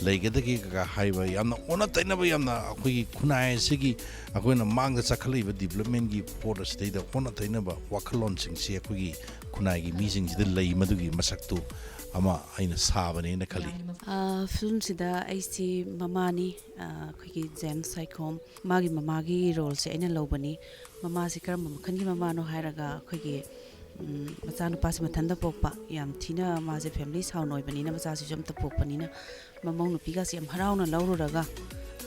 ꯂꯩꯒꯗꯒꯦ ꯀꯀꯥ ꯍꯥꯏꯕ, ꯌꯥꯝꯅ ꯑꯣꯟꯅ ꯇꯩꯅꯕ, ꯌꯥꯝꯅ ꯑꯩꯈꯣꯏꯒꯤ ꯈꯨꯟꯅꯥꯏ ꯑꯁꯤꯒꯤ ꯑꯩꯈꯣꯏꯅ ꯃꯥꯡꯗ ꯆꯠꯈꯠꯂꯛꯏꯕ ꯗꯤꯕꯂꯞꯃꯦꯟꯒꯤ ꯄꯣꯠ ꯑꯁꯤꯗꯩꯗ ꯑꯣꯟꯅ ꯇꯩꯅꯕ ꯋꯥꯈꯜꯂꯣꯟꯁꯤꯡꯁꯤ ꯑꯩꯈꯣꯏꯒꯤ ꯈꯨꯟꯅꯥꯏꯒꯤ ꯃꯤꯁꯤꯡꯁꯤꯗ ꯂꯩ꯫ ꯃꯗꯨꯒꯤ ꯃꯁꯛꯇꯨ ꯑꯃ ꯑꯩꯅ ꯁꯥꯕꯅꯦꯅ ꯈꯜꯂꯤ꯫ ꯑ, ꯐꯤꯂꯝꯁꯤꯗ ꯑꯩꯁꯤ ꯃꯃꯥꯅꯤ꯫ ꯑ, ꯑꯩꯈꯣꯏꯒꯤ ꯖꯦꯝꯁ ꯁꯥꯏꯈꯣꯝ, ꯃꯥꯒꯤ ꯃꯃꯥꯒꯤ ꯔꯣꯜꯁꯦ ꯑꯩꯅ ꯂꯧꯕꯅꯤ꯫ ꯃꯃꯥꯁꯤ ꯀꯔꯝꯕ ꯃꯈꯜꯒꯤ ꯃꯃꯥꯅꯣ ꯍꯥꯏꯔꯒ, ꯑꯩꯈꯣꯏꯒꯤ ꯎꯝ, ꯃꯆꯥꯅꯨꯄꯥꯁꯤ ꯃꯊꯟꯇ ꯄꯣꯛꯄ, ꯌꯥꯝ ꯊꯤꯅ ꯃꯥꯁꯦ ꯐꯦꯃꯤꯂꯤ ꯁꯥꯎꯟ ꯑꯣꯏꯕꯅꯤꯅ, ꯃꯆꯥꯁꯤꯁꯨ ꯑꯝꯇ ꯄꯣꯛꯄꯅꯤꯅ, ꯃꯃꯧ ꯅꯨꯄꯤꯒꯁꯦ ꯌꯥꯝ ꯍꯔꯥꯎꯅ ꯂꯧꯔꯨꯔꯒ,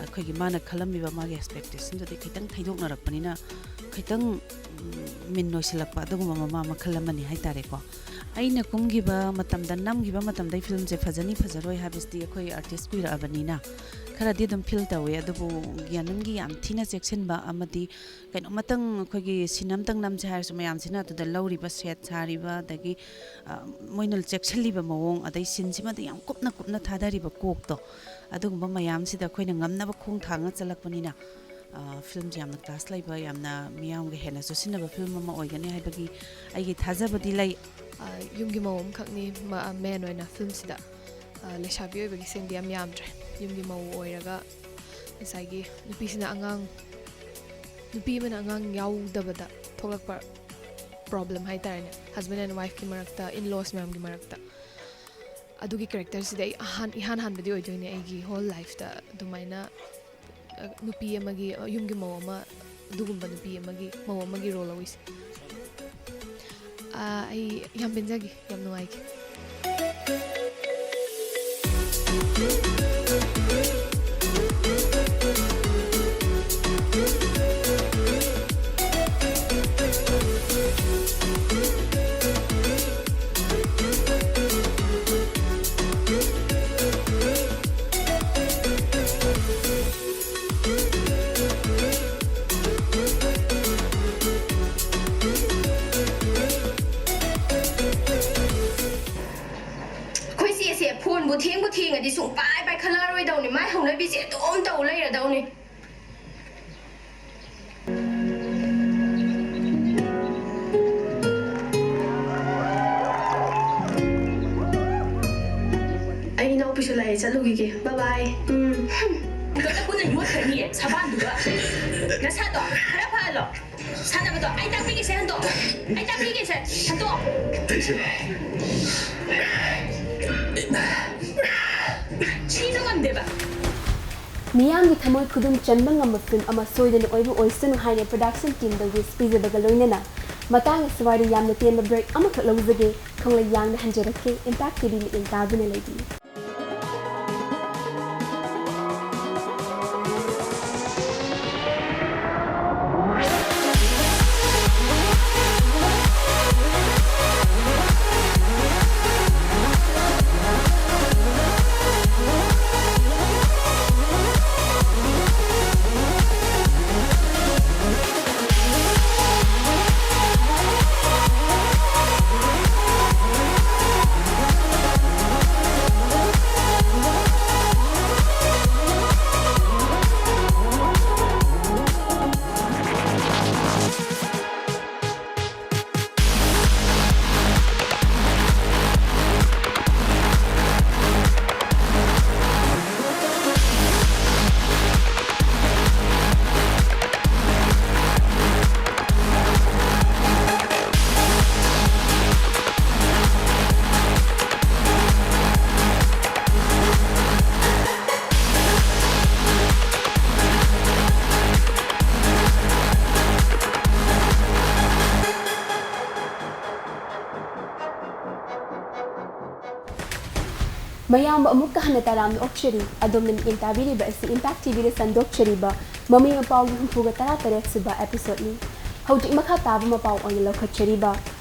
ꯑꯩꯈꯣꯏꯒꯤ ꯃꯥꯅ ꯈꯜꯂꯝꯃꯤꯕ ꯃꯥꯒꯤ ꯑꯦꯛꯁꯄꯦꯛꯇꯦꯁꯟꯗꯨꯗꯤ ꯈꯤꯇꯪ ꯊꯩꯗꯣꯛꯅꯔꯛꯄꯅꯤꯅ, ꯈꯤꯇꯪ, ꯎꯝ, ꯃꯤꯟ ꯑꯣꯏꯁꯤꯜꯂꯛꯄ ꯑꯗꯨꯒꯨꯝꯕ ꯃꯃꯥ ꯃꯈꯜ ꯑꯃꯅꯤ ꯍꯥꯏꯇꯥꯔꯦꯀꯣ꯫ ꯑꯩꯅ ꯀꯨꯝꯈꯤꯕ ꯃꯇꯝꯗ, ꯅꯝꯈꯤꯕ ꯃꯇꯝꯗ ꯑꯩ ꯐꯤꯂꯝꯁꯦ ꯐꯖꯅꯤ ꯐꯖꯔꯣꯏ ꯍꯥꯏꯕꯁꯤꯗꯤ ꯑꯩꯈꯣꯏ ꯑꯥꯔꯇꯤꯁ ꯀꯨꯏꯔꯛꯑꯕꯅꯤꯅ ꯈꯔꯗꯤ ꯑꯗꯨꯝ ꯐꯤꯜ ꯇꯧꯋꯦ꯫ ꯑꯗꯨꯕꯨ ꯒ꯭ꯌꯥꯅꯟꯒꯤ ꯌꯥꯝ ꯊꯤꯅ ꯆꯦꯛꯁꯤꯟꯕ ꯑꯃꯗꯤ ꯀꯩꯅꯣꯃꯇꯪ ꯑꯩꯈꯣꯏꯒꯤ ꯁꯤꯟ ꯑꯃꯇꯪ ꯅꯝꯁꯦ ꯍꯥꯏꯔꯁꯨ, ꯃꯌꯥꯝꯁꯤꯅ ꯑꯗꯨꯗ ꯂꯧꯔꯤꯕ ꯁꯦꯠ ꯁꯥꯔꯤꯕ, ꯑꯗꯒꯤ, ꯑ, ꯃꯣꯏꯅ ꯆꯦꯛꯁꯤꯜꯂꯤꯕ ꯃꯑꯣꯡ, ꯑꯗꯩ ꯁꯤꯟꯁꯤꯃꯗ ꯌꯥꯝ ꯀꯨꯞꯅ ꯀꯨꯞꯅ ꯊꯥꯗꯔꯤꯕ ꯀꯣꯛꯇꯣ, ꯑꯗꯨꯒꯨꯝꯕ ꯃꯌꯥꯝꯁꯤꯗ ꯑꯩꯈꯣꯏꯅ ꯉꯝꯅꯕ ꯈꯣꯡ ꯊꯥꯡꯉ ꯆꯠꯂꯛꯄꯅꯤꯅ, ꯑ, ꯐꯤꯂꯝꯁꯦ ꯌꯥꯝꯅ ꯀ꯭ꯂꯥꯁ ꯂꯩꯕ, ꯌꯥꯝꯅ ꯃꯤꯌꯥꯝꯒ ꯍꯦꯟꯅ ꯆꯨꯁꯤꯟꯅꯕ ꯐꯤꯂꯝ ꯑꯃ ꯑꯣꯏꯒꯅꯤ ꯍꯥꯏꯕꯒꯤ ꯑꯩꯒꯤ ꯊꯥꯖꯕꯗꯤ ꯂꯩ꯫ ꯑ, ꯌꯨꯝꯒꯤ ꯃꯧ ꯑꯃꯈꯛꯅꯤ, ꯃ-, ꯑ, ꯃꯦꯟ ꯑꯣꯏꯅ ꯐꯤꯂꯝꯁꯤꯗ꯫ ꯑ, ꯂꯩꯁꯥꯕꯤ ꯑꯣꯏꯕꯒꯤ ꯁꯦꯟꯗꯤ ꯌꯥꯝ ꯌꯥꯝꯗ꯭ꯔꯦ꯫ ꯌꯨꯝꯒꯤ ꯃꯧ ꯑꯣꯏꯔꯒ ꯉꯁꯥꯏꯒꯤ ꯅꯨꯄꯤꯁꯤꯅ ꯑꯉꯥꯡ, ꯅꯨꯄꯤ ꯑꯃꯅ ꯑꯉꯥꯡ ꯌꯥꯎꯗꯕꯗ ꯊꯣꯛꯂꯛꯄ ꯄ꯭ꯔꯣꯕ꯭ꯂꯦꯝ ꯍꯥꯏꯇꯥꯔꯦꯅꯦ, ꯍꯁꯕꯦꯟ ꯑꯦꯟ ꯋꯥꯏꯐꯀꯤ ꯃꯔꯛꯇ, ꯏꯟ ꯂꯣꯁ ꯃꯌꯥꯝꯒꯤ ꯃꯔꯛꯇ꯫ ꯑꯗꯨꯒꯤ ꯀꯦꯔꯦꯛꯇꯔꯁꯤꯗꯤ ꯑꯩ ꯑꯍꯥꯟ-, ꯏꯍꯥꯟ ꯍꯥꯟꯕꯗꯤ ꯑꯣꯏꯗꯣꯏꯅꯦ ꯑꯩꯒꯤ ꯍꯣꯜ ꯂꯥꯏꯐꯇ ꯑꯗꯨꯃꯥꯏꯅ, ꯑ, ꯅꯨꯄꯤ ꯑꯃꯒꯤ, ꯑ, ꯌꯨꯝꯒꯤ ꯃꯧ ꯑꯃ, ꯑꯗꯨꯒꯨꯝꯕ ꯅꯨꯄꯤ ꯑꯃꯒꯤ, ꯃꯧ ꯑꯃꯒꯤ ꯔꯣꯜ ꯂꯧꯔꯤꯁꯦ꯫ ꯑ, ꯑꯩ ꯌꯥꯝ ꯄꯦꯟꯖꯈꯤ, ꯌꯥꯝ ꯅꯨꯡꯉꯥꯏꯈꯤ꯫ ꯊꯦꯡꯕꯨ ꯊꯦꯡꯉꯗꯤ ꯁꯨꯡꯄꯥꯏ ꯄꯥꯏꯈꯠꯂꯛꯑꯔꯣꯏꯗꯧꯅꯤ꯫ ꯃꯥꯏ ꯍꯧꯅꯕꯤꯁꯦ ꯑꯗꯨꯝ ꯇꯧ ꯂꯩꯔꯗꯧꯅꯤ꯫ ꯑꯩ ꯏꯅꯥꯎꯄꯤꯁꯨ ꯂꯥꯛꯑꯦ, ꯆꯠꯂꯨꯈꯤꯒꯦ꯫ ꯕꯥꯏ ꯕꯥꯏ꯫ ꯎꯝ꯫ ꯄꯨꯟꯅ ꯌꯣꯠꯈ꯭ꯔꯅꯤꯌꯦ, ꯁꯕꯥꯟꯗꯨꯒ꯫ ꯅꯁꯥꯗꯣ ꯈꯔ ꯐꯍꯜꯂꯣ꯫ ꯁꯥꯟꯅꯕꯗꯣ ꯑꯩ ꯇꯥꯛꯄꯤꯒꯦꯁꯦ, ꯍꯟꯗꯣꯛ꯫ ꯑꯩ ꯇꯥꯛꯄꯤꯒꯦꯁꯦ, ꯍꯟꯗꯣꯛ꯫ ꯁꯤꯁꯨ ꯉꯝꯗꯦꯕ꯫ ꯃꯤꯌꯥꯝꯒꯤ ꯊꯃꯣꯏ ꯈꯨꯗꯨꯝ ꯆꯟꯕ ꯉꯝꯕ ꯐꯤꯜꯝ ꯑꯃ ꯁꯣꯏꯗꯅ ꯑꯣꯏꯕ ꯑꯣꯏꯁꯅꯨ ꯍꯥꯏꯅ ꯄ꯭ꯔꯗꯛꯁꯟ ꯇꯤꯝꯗ ꯋꯤꯁ ꯄꯤꯖꯕꯒ ꯂꯣꯏꯅꯅ, ꯃꯇꯥꯡ ꯑꯁꯤꯋꯥꯏꯗ ꯌꯥꯝꯅ ꯇꯦꯟꯕ ꯕ꯭ꯔꯦꯛ ꯑꯃꯈꯛ ꯂꯧꯖꯒꯦ꯫ ꯈꯪꯂꯩ ꯌꯥꯡꯅ ꯍꯟꯖꯔꯛꯀꯦ꯫ ꯏꯝꯄꯦꯛ ꯇꯤ ꯚꯤ ꯃꯤꯠꯌꯦꯡ ꯇꯥꯗꯨꯅ ꯂꯩꯕꯤꯌꯨ꯫ ꯃꯌꯥꯝꯕꯨ ꯑꯃꯨꯛꯀ ꯍꯟꯅ ꯇꯔꯥꯝꯅ ꯑꯣꯛꯆꯔꯤ꯫ ꯑꯗꯣꯝꯅ ꯃꯤꯠꯌꯦꯡ ꯇꯥꯕꯤꯔꯤꯕ ꯑꯁꯤ ꯏꯝꯄꯦꯛ ꯇꯤ ꯚꯤꯗ ꯁꯟꯗꯣꯛꯆꯔꯤꯕ ꯃꯃꯤ ꯃꯄꯥꯎꯒꯤ ꯍꯨꯝꯐꯨꯒ ꯇꯔꯥ ꯇꯔꯦꯠ ꯁꯨꯕ ꯑꯦꯄꯤꯁꯣꯗꯅꯤ꯫ ꯍꯧꯖꯤꯛ ꯃꯈꯥ ꯇꯥꯕ ꯃꯄꯥꯎ ꯑꯣꯏꯅ ꯂꯧꯈꯠꯆꯔꯤꯕ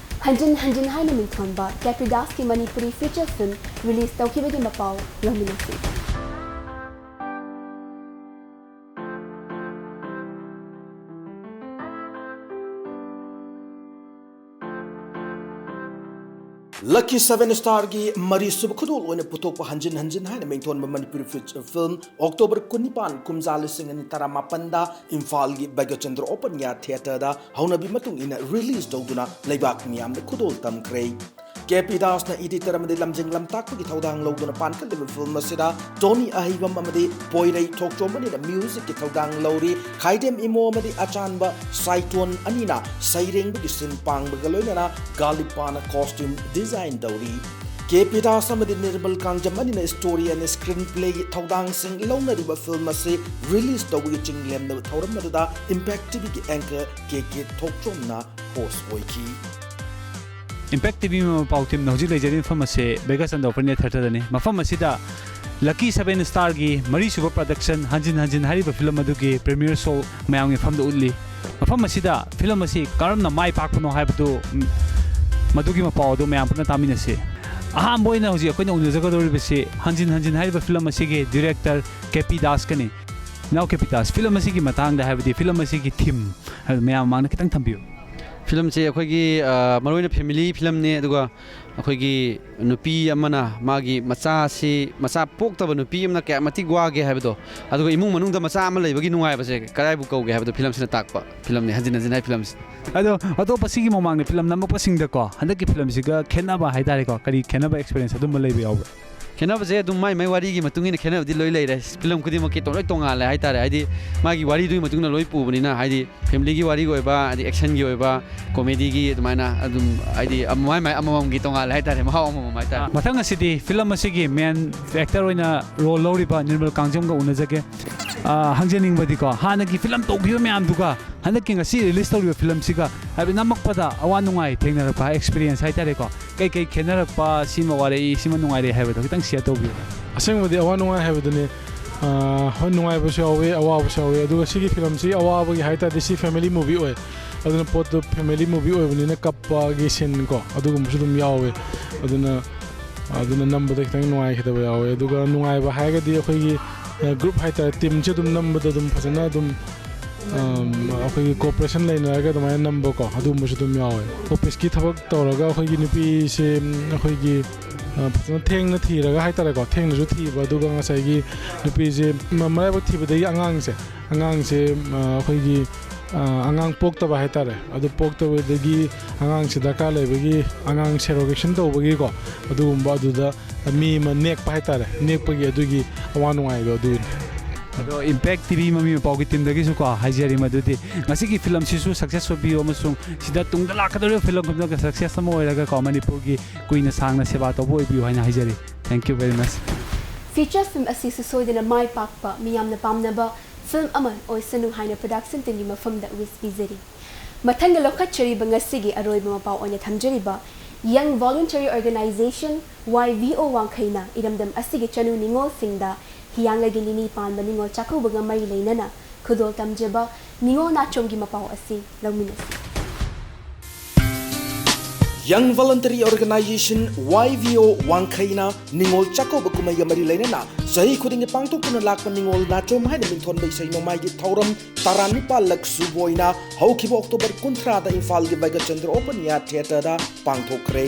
ꯍꯟꯖꯤꯟ ꯍꯟꯖꯤꯟ ꯍꯥꯏꯅ ꯃꯤꯡꯊꯣꯟꯕ ꯀꯦꯄ꯭ꯔꯤꯗꯥꯁꯀꯤ ꯃꯅꯤꯄꯨꯔꯤ ꯐꯤꯆꯔ ꯐꯤꯜꯝ ꯔꯤꯂꯤꯖ ꯇꯧꯈꯤꯕꯒꯤ ꯃꯄꯥꯎ ꯂꯧꯃꯤꯟꯅꯁꯤ꯫ Lucky Seven Starꯒꯤ ꯃꯔꯤꯁꯨꯕ ꯈꯨꯗꯣꯜ ꯑꯣꯏꯅ ꯄꯨꯊꯣꯛꯄ ꯍꯟꯖꯤꯟ ꯍꯟꯖꯤꯟ ꯍꯥꯏꯅ ꯃꯤꯡꯊꯣꯟꯕ ꯃꯅꯤꯄꯨꯔꯤ feature film October ꯀꯨꯟꯅꯤꯄꯥꯟ, ꯀꯨꯝꯖꯥ ꯂꯤꯁꯤꯡ ꯑꯅꯤ ꯇꯔꯥꯃꯥꯄꯟꯗ ꯏꯝꯐꯥꯜꯒꯤ ꯕꯩꯒꯆꯟꯗ꯭ꯔ Open Air Theatreꯗ ꯍꯧꯅꯕꯤ ꯃꯇꯨꯡ ꯏꯟꯅ release ꯇꯧꯗꯨꯅ ꯂꯩꯕꯥꯛ ꯃꯤꯌꯥꯝꯗ ꯈꯨꯗꯣꯜ ꯇꯝꯈ꯭ꯔꯦ꯫ ꯀꯦ ꯄꯤ ꯗꯥꯁꯅ editor ꯑꯃꯗꯤ ꯂꯝꯖꯤꯡ ꯂꯝꯇꯥꯛꯄꯒꯤ ꯊꯧꯗꯥꯡ ꯂꯧꯗꯨꯅ ꯄꯥꯟꯈꯠꯂꯤꯕ film ꯑꯁꯤꯗ ꯇꯣꯅꯤ ꯑꯍꯩꯕꯝ ꯑꯃꯗꯤ ꯄꯣꯏꯔꯩ ꯊꯣꯛꯆꯣꯝ ꯑꯅꯤꯅ musicꯀꯤ ꯊꯧꯗꯥꯡ ꯂꯧꯔꯤ꯫ ꯈꯥꯏꯗꯦꯝ ꯏꯃꯣ ꯑꯃꯗꯤ ꯑꯆꯥꯟꯕ ꯁꯥꯏꯇꯣꯟ ꯑꯅꯤꯅ ꯁꯩꯔꯦꯡꯕꯒꯤ ꯁꯤꯟ ꯄꯥꯡꯕꯒ ꯂꯣꯏꯅꯅ ꯒꯥꯂꯤꯞꯄꯥꯅ costume design ꯇꯧꯔꯤ꯫ ꯀꯦ ꯄꯤ ꯗꯥꯁ ꯑꯃꯗꯤ ꯅꯤꯔꯃꯜ ꯀꯥꯡꯖꯝ ꯑꯅꯤꯅ story and screenplayꯒꯤ ꯊꯧꯗꯥꯡꯁꯤꯡ ꯂꯧꯅꯔꯤꯕ film ꯑꯁꯤ release ꯇꯧꯕꯒꯤ ꯆꯤꯡꯂꯦꯝꯅꯕ ꯊꯧꯔꯝ ꯑꯗꯨꯗ Impact TVꯒꯤ anchor ꯀꯦ ꯀꯦ ꯊꯣꯛꯆꯣꯝꯅ host ꯑꯣꯏꯈꯤ꯫ Impact TV ꯃꯃꯥ ꯄꯥꯎ teamꯅ ꯍꯧꯖꯤꯛ ꯂꯩꯖꯔꯤꯕ ꯃꯐꯝ ꯑꯁꯤ ꯕꯩꯒꯆꯟꯗ꯭ꯔ Open Air Theatreꯗꯅꯤ꯫ ꯃꯐꯝ ꯑꯁꯤꯗ Lucky Seven Starꯒꯤ ꯃꯔꯤꯁꯨꯕ production ꯍꯟꯖꯤꯟ ꯍꯟꯖꯤꯟ ꯍꯥꯏꯔꯤꯕ film ꯑꯗꯨꯒꯤ premiere show ꯃꯌꯥꯝꯒꯤ ꯃꯐꯝꯗ ꯎꯠꯂꯤ꯫ ꯃꯐꯝ ꯑꯁꯤꯗ film ꯑꯁꯤ ꯀꯔꯝꯅ ꯃꯥꯏ ꯄꯥꯛꯄꯅꯣ ꯍꯥꯏꯕꯗꯨ, ꯎꯝ, ꯃꯗꯨꯒꯤ ꯃꯄꯥꯎ ꯑꯗꯨ ꯃꯌꯥꯝ ꯄꯨꯟꯅ ꯇꯥꯃꯤꯟꯅꯁꯤ꯫ ꯑꯍꯥꯟꯕ ꯑꯣꯏꯅ ꯍꯧꯖꯤꯛ ꯑꯩꯈꯣꯏꯅ ꯎꯅꯖꯒꯗꯧꯔꯤꯕꯁꯤ ꯍꯟꯖꯤꯟ ꯍꯟꯖꯤꯟ ꯍꯥꯏꯔꯤꯕ film ꯑꯁꯤꯒꯤ director ꯀꯦ ꯄꯤ ꯗꯥꯁꯀꯅꯤ꯫ ꯏꯅꯥꯎ ꯀꯦ ꯄꯤ ꯗꯥꯁ, film ꯑꯁꯤꯒꯤ ꯃꯇꯥꯡꯗ ꯍꯥꯏꯕꯗꯤ film ꯑꯁꯤꯒꯤ theme ꯍꯥꯏꯕꯗꯨ ꯃꯌꯥꯝ ꯃꯃꯥꯡꯗ ꯈꯤꯇꯪ ꯊꯝꯕꯤꯌꯨ꯫ Filmꯁꯦ ꯑꯩꯈꯣꯏꯒꯤ, ꯑ, ꯃꯔꯨꯑꯣꯏꯅ family filmꯅꯦ, ꯑꯗꯨꯒ ꯑꯩꯈꯣꯏꯒꯤ ꯅꯨꯄꯤ ꯑꯃꯅ ꯃꯥꯒꯤ ꯃꯆꯥꯁꯤ, ꯃꯆꯥ ꯄꯣꯛꯇꯕ ꯅꯨꯄꯤ ꯑꯃꯅ ꯀꯌꯥ ꯃꯇꯤꯛ ꯋꯥꯒꯦ ꯍꯥꯏꯕꯗꯣ, ꯑꯗꯨꯒ ꯏꯃꯨꯡ ꯃꯅꯨꯡꯗ ꯃꯆꯥ ꯑꯃ ꯂꯩꯕꯒꯤ ꯅꯨꯡꯉꯥꯏꯕꯁꯦ ꯀꯗꯥꯏꯕꯨ ꯀꯧꯒꯦ ꯍꯥꯏꯕꯗꯣ filmꯁꯤꯅ ꯇꯥꯛꯄ filmꯅꯤ, ꯍꯟꯖꯤꯟ ꯍꯟꯖꯤꯟ ꯍꯥꯏ filmꯁꯦ꯫ ꯑꯗꯣ ꯑꯇꯣꯞꯄ ꯁꯤꯒꯤ ꯃꯃꯥꯡꯗ film ꯅꯝꯃꯛꯄꯁꯤꯡꯗꯀꯣ, ꯍꯟꯗꯛꯀꯤ filmꯁꯤꯒ ꯈꯦꯠꯅꯕ ꯍꯥꯏꯇꯥꯔꯦꯀꯣ, ꯀꯔꯤ ꯈꯦꯠꯅꯕ experience ꯑꯗꯨꯝꯕ ꯂꯩꯕ ꯌꯥꯎꯕ꯭ꯔꯥ? ꯈꯦꯠꯅꯕꯁꯦ ꯑꯗꯨꯝ ꯃꯥꯏ ꯃꯥꯏ ꯋꯥꯔꯤꯒꯤ ꯃꯇꯨꯡ ꯏꯟꯅ ꯈꯦꯠꯅꯕꯗꯤ ꯂꯣꯏ ꯂꯩꯔꯦ꯫ Film ꯈꯨꯗꯤꯡꯃꯛꯀꯤ ꯇꯣ-, ꯂꯣꯏ ꯇꯣꯡꯉꯥꯜꯂꯦ ꯍꯥꯏꯇꯥꯔꯦ꯫ ꯍꯥꯏꯗꯤ ꯃꯥꯒꯤ ꯋꯥꯔꯤꯗꯨꯒꯤ ꯃꯇꯨꯡ ꯏꯟꯅ ꯂꯣꯏ ꯄꯨꯕꯅꯤꯅ, ꯍꯥꯏꯗꯤ familyꯒꯤ ꯋꯥꯔꯤꯒꯤ ꯑꯣꯏꯕ, ꯍꯥꯏꯗꯤ actionꯒꯤ ꯑꯣꯏꯕ, comedyꯒꯤ ꯑꯗꯨꯃꯥꯏꯅ ꯑꯗꯨꯝ, ꯍꯥꯏꯗꯤ ꯑꯃ-, ꯃꯥꯏ ꯃꯥꯏ ꯑꯃꯃꯝꯒꯤ ꯇꯣꯡꯉꯥꯜꯂꯦ ꯍꯥꯏꯇꯥꯔꯦ, ꯃꯍꯥꯎ ꯑꯃꯃꯝ ꯍꯥꯏꯇꯥꯔꯦ꯫ ꯃꯊꯪ ꯑꯁꯤꯗꯤ film ꯑꯁꯤꯒꯤ main actor ꯑꯣꯏꯅ role ꯂꯧꯔꯤꯕ ꯅꯤꯔꯃꯜ ꯀꯥꯡꯖꯝꯒ ꯎꯅꯖꯒꯦ꯫ ꯑ, ꯍꯪꯖꯅꯤꯡꯕꯗꯤꯀꯣ, ꯍꯥꯟꯅꯒꯤ film ꯇꯧꯈꯤꯕ ꯃꯌꯥꯝꯗꯨꯒ ꯍꯟꯗꯛꯀꯤ ꯉꯁꯤ release ꯇꯧꯔꯤꯕ filmꯁꯤꯒ, ꯍꯥꯏꯕꯗꯤ ꯅꯝꯃꯛꯄꯗ ꯑꯋꯥ ꯅꯨꯡꯉꯥꯏ ꯊꯦꯡꯅꯔꯛꯄ experience ꯍꯥꯏꯇꯥꯔꯦꯀꯣ, ꯀꯩ ꯀꯩ ꯈꯦꯠꯅꯔꯛꯄ, ꯁꯤꯃ ꯋꯥꯔꯛꯏ, ꯁꯤꯃ ꯅꯨꯡꯉꯥꯏꯔꯛꯏ ꯍꯥꯏꯕꯗꯣ ꯈꯤꯇꯪ share ꯇꯧꯕꯤꯌꯨ꯫ ꯑꯁꯦꯡꯕꯗꯤ ꯑꯋꯥ ꯅꯨꯡꯉꯥꯏ ꯍꯥꯏꯕꯗꯨꯅꯤ꯫ ꯑ, ꯍꯣꯏ, ꯅꯨꯡꯉꯥꯏꯕꯁꯨ ꯌꯥꯎꯋꯤ, ꯑꯋꯥꯕꯁꯨ ꯌꯥꯎꯋꯤ꯫ ꯑꯗꯨꯒ ꯁꯤꯒꯤ filmꯁꯤ ꯑꯋꯥꯕꯒꯤ ꯍꯥꯏ ꯇꯥꯔꯗꯤ ꯁꯤ family movie ꯑꯣꯏ꯫ ꯑꯗꯨꯅ ꯄꯣꯠꯇꯨ family movie ꯑꯣꯏꯕꯅꯤꯅ ꯀꯞꯄꯒꯤ scene ꯀꯣ, ꯑꯗꯨꯒꯨꯝꯕꯁꯨ ꯑꯗꯨꯝ ꯌꯥꯎꯋꯦ꯫ ꯑꯗꯨꯅ, ꯑꯗꯨꯅ ꯅꯝꯕꯗ ꯈꯤꯇꯪ ꯅꯨꯡꯉꯥꯏꯈꯤꯗꯕ ꯌꯥꯎꯋꯦ꯫ ꯑꯗꯨꯒ ꯅꯨꯡꯉꯥꯏꯕ ꯍꯥꯏꯔꯒꯗꯤ ꯑꯩꯈꯣꯏꯒꯤ, ꯑ, group ꯍꯥꯏ ꯇꯥꯔꯦ, teamꯁꯦ ꯑꯗꯨꯝ ꯅꯝꯕꯗ ꯑꯗꯨꯝ ꯐꯖꯅ ꯑꯗꯨꯝ ꯑꯩꯈꯣꯏꯒꯤ ꯀꯣꯑꯣꯄꯔꯦꯁꯟ ꯂꯩꯅꯔꯒ ꯑꯗꯨꯃꯥꯏꯅ ꯅꯝꯕꯀꯣ, ꯑꯗꯨꯒꯨꯝꯕꯁꯨ ꯑꯗꯨꯝ ꯌꯥꯎꯋꯦ꯫ ꯑꯣꯐꯤꯁꯀꯤ ꯊꯕꯛ ꯇꯧꯔꯒ ꯑꯩꯈꯣꯏꯒꯤ ꯅꯨꯄꯤꯁꯦ, ꯎꯝ, ꯑꯩꯈꯣꯏꯒꯤ, ꯑ, ꯐꯖꯅ ꯊꯦꯡꯅ ꯊꯤꯔꯒ ꯍꯥꯏꯇꯥꯔꯦꯀꯣ, ꯊꯦꯡꯅꯁꯨ ꯊꯤꯕ, ꯑꯗꯨꯒ ꯉꯁꯥꯏꯒꯤ ꯅꯨꯄꯤꯁꯦ ꯃ-, ꯃꯔꯥꯏꯕꯛ ꯊꯤꯕꯗꯒꯤ ꯑꯉꯥꯡꯁꯦ, ꯑꯉꯥꯡꯁꯦ, ꯑ, ꯑꯩꯈꯣꯏꯒꯤ, ꯑ, ꯑꯉꯥꯡ ꯄꯣꯛꯇꯕ ꯍꯥꯏꯇꯥꯔꯦ, ꯑꯗꯨ ꯄꯣꯛꯇꯕꯗꯒꯤ ꯑꯉꯥꯡꯁꯦ ꯗꯔꯀꯥꯔ ꯂꯩꯕꯒꯤ ꯑꯉꯥꯡ ꯁꯦꯔꯣꯒꯦꯁꯟ ꯇꯧꯕꯒꯤꯀꯣ, ꯑꯗꯨꯒꯨꯝꯕ ꯑꯗꯨꯗ ꯃꯤ ꯑꯃ ꯅꯦꯛꯄ ꯍꯥꯏꯇꯥꯔꯦ, ꯅꯦꯛꯄꯒꯤ ꯑꯗꯨꯒꯤ ꯑꯋꯥ ꯅꯨꯡꯉꯥꯏꯗꯣ ꯑꯗꯨꯒꯤꯅꯤ꯫ ꯑꯗꯣ ꯏꯝꯄꯦꯛ ꯇꯤꯚꯤ ꯃꯃꯤ ꯃꯄꯥꯎꯒꯤ ꯇꯤꯝꯗꯒꯤꯁꯨꯀꯣ ꯍꯥꯏꯖꯔꯤ ꯃꯗꯨꯗꯤ ꯉꯁꯤꯒꯤ ꯐꯤꯂꯝꯁꯤꯁꯨ ꯁꯛꯁꯦꯁ ꯑꯣꯏꯕꯤꯌꯨ ꯑꯃꯁꯨꯡ ꯁꯤꯗ ꯇꯨꯡꯗ ꯂꯥꯛꯀꯗꯧꯔꯤꯕ ꯐꯤꯂꯝ ꯈꯨꯗꯤꯡꯃꯛꯇ ꯁꯛꯁꯦꯁ ꯑꯃ ꯑꯣꯏꯔꯒꯀꯣ ꯃꯅꯤꯄꯨꯔꯒꯤ ꯀꯨꯏꯅ ꯁꯥꯡꯅ ꯁꯦꯕꯥ ꯇꯧꯕ ꯑꯣꯏꯕꯤꯌꯨ ꯍꯥꯏꯅ ꯍꯥꯏꯖꯔꯤ꯫ Thank you very much. Feature film ꯑꯁꯤꯁꯨ ꯁꯣꯏꯗꯅ ꯃꯥꯏ ꯄꯥꯛꯄ, ꯃꯤꯌꯥꯝꯅ ꯄꯥꯝꯅꯕ ꯐꯤꯜꯝ ꯑꯃ ꯑꯣꯏꯁꯅꯨ ꯍꯥꯏꯅ ꯄ꯭ꯔꯗꯛꯁꯟ ꯇꯤꯝꯒꯤ ꯃꯐꯝꯗ ꯋꯤꯁ ꯄꯤꯖꯔꯤ꯫ ꯃꯊꯪꯗ ꯂꯧꯈꯠꯆꯔꯤꯕ ꯉꯁꯤꯒꯤ ꯑꯔꯣꯏꯕ ꯃꯄꯥꯎ ꯑꯣꯏꯅ ꯊꯝꯖꯔꯤꯕ ꯌꯪ ꯚꯣꯂꯨꯟꯇꯔꯤ ꯑꯣꯔꯒꯅꯥꯏꯖꯦꯁꯟ ꯋꯥꯏ ꯚꯤ ꯑꯣ ꯋꯥꯡꯈꯩꯅ ꯏꯔꯝꯗꯝ ꯑꯁꯤꯒꯤ ꯆꯅꯨ ꯅꯤꯉꯣꯜꯁꯤꯡꯗ ꯍꯤꯌꯥꯡꯂꯩꯒꯤ ꯅꯤꯅꯤ ꯄꯥꯟꯕ ꯅꯤꯉꯣꯜ ꯆꯥꯛꯀꯧꯕꯒ ꯃꯔꯤ ꯂꯩꯅꯅ ꯈꯨꯗꯣꯜ ꯇꯝꯖꯕ ꯅꯤꯉꯣꯜ ꯅꯥꯆꯣꯝꯒꯤ ꯃꯄꯥꯎ ꯑꯁꯤ ꯂꯧꯃꯤꯟꯅꯁꯤ꯫ ꯌꯪ ꯚꯣꯂꯨꯟꯇꯔꯤ ꯑꯣꯔꯒꯅꯥꯏꯖꯦꯁꯟ ꯋꯥꯏ ꯚꯤ ꯑꯣ ꯋꯥꯡꯈꯩꯅ ꯅꯤꯉꯣꯜ ꯆꯥꯛꯀꯧꯕ ꯀꯨꯝꯍꯩꯒ ꯃꯔꯤ ꯂꯩꯅꯅ ꯆꯍꯤ ꯈꯨꯗꯤꯡꯒꯤ ꯄꯥꯡꯊꯣꯛꯇꯨꯅ ꯂꯥꯛꯄ ꯅꯤꯉꯣꯜ ꯅꯥꯆꯣꯝ ꯍꯥꯏꯅ ꯃꯤꯡꯊꯣꯟꯕ ꯏꯁꯩ ꯅꯣꯡꯃꯥꯏꯒꯤ ꯊꯧꯔꯝ ꯇꯔꯥꯅꯤꯄꯥꯜꯂꯛ ꯁꯨꯕ ꯑꯣꯏꯅ ꯍꯧꯈꯤꯕ ꯑꯣꯛꯇꯣꯕꯔ ꯀꯨꯟꯊ꯭ꯔꯥꯗ ꯏꯝꯐꯥꯜꯒꯤ ꯕꯩꯒꯆꯟꯗ꯭ꯔ ꯑꯣꯄꯟ ꯏꯌꯥꯔ ꯊꯤꯌꯦꯇꯔꯗ ꯄꯥꯡꯊꯣꯛꯈ꯭ꯔꯦ꯫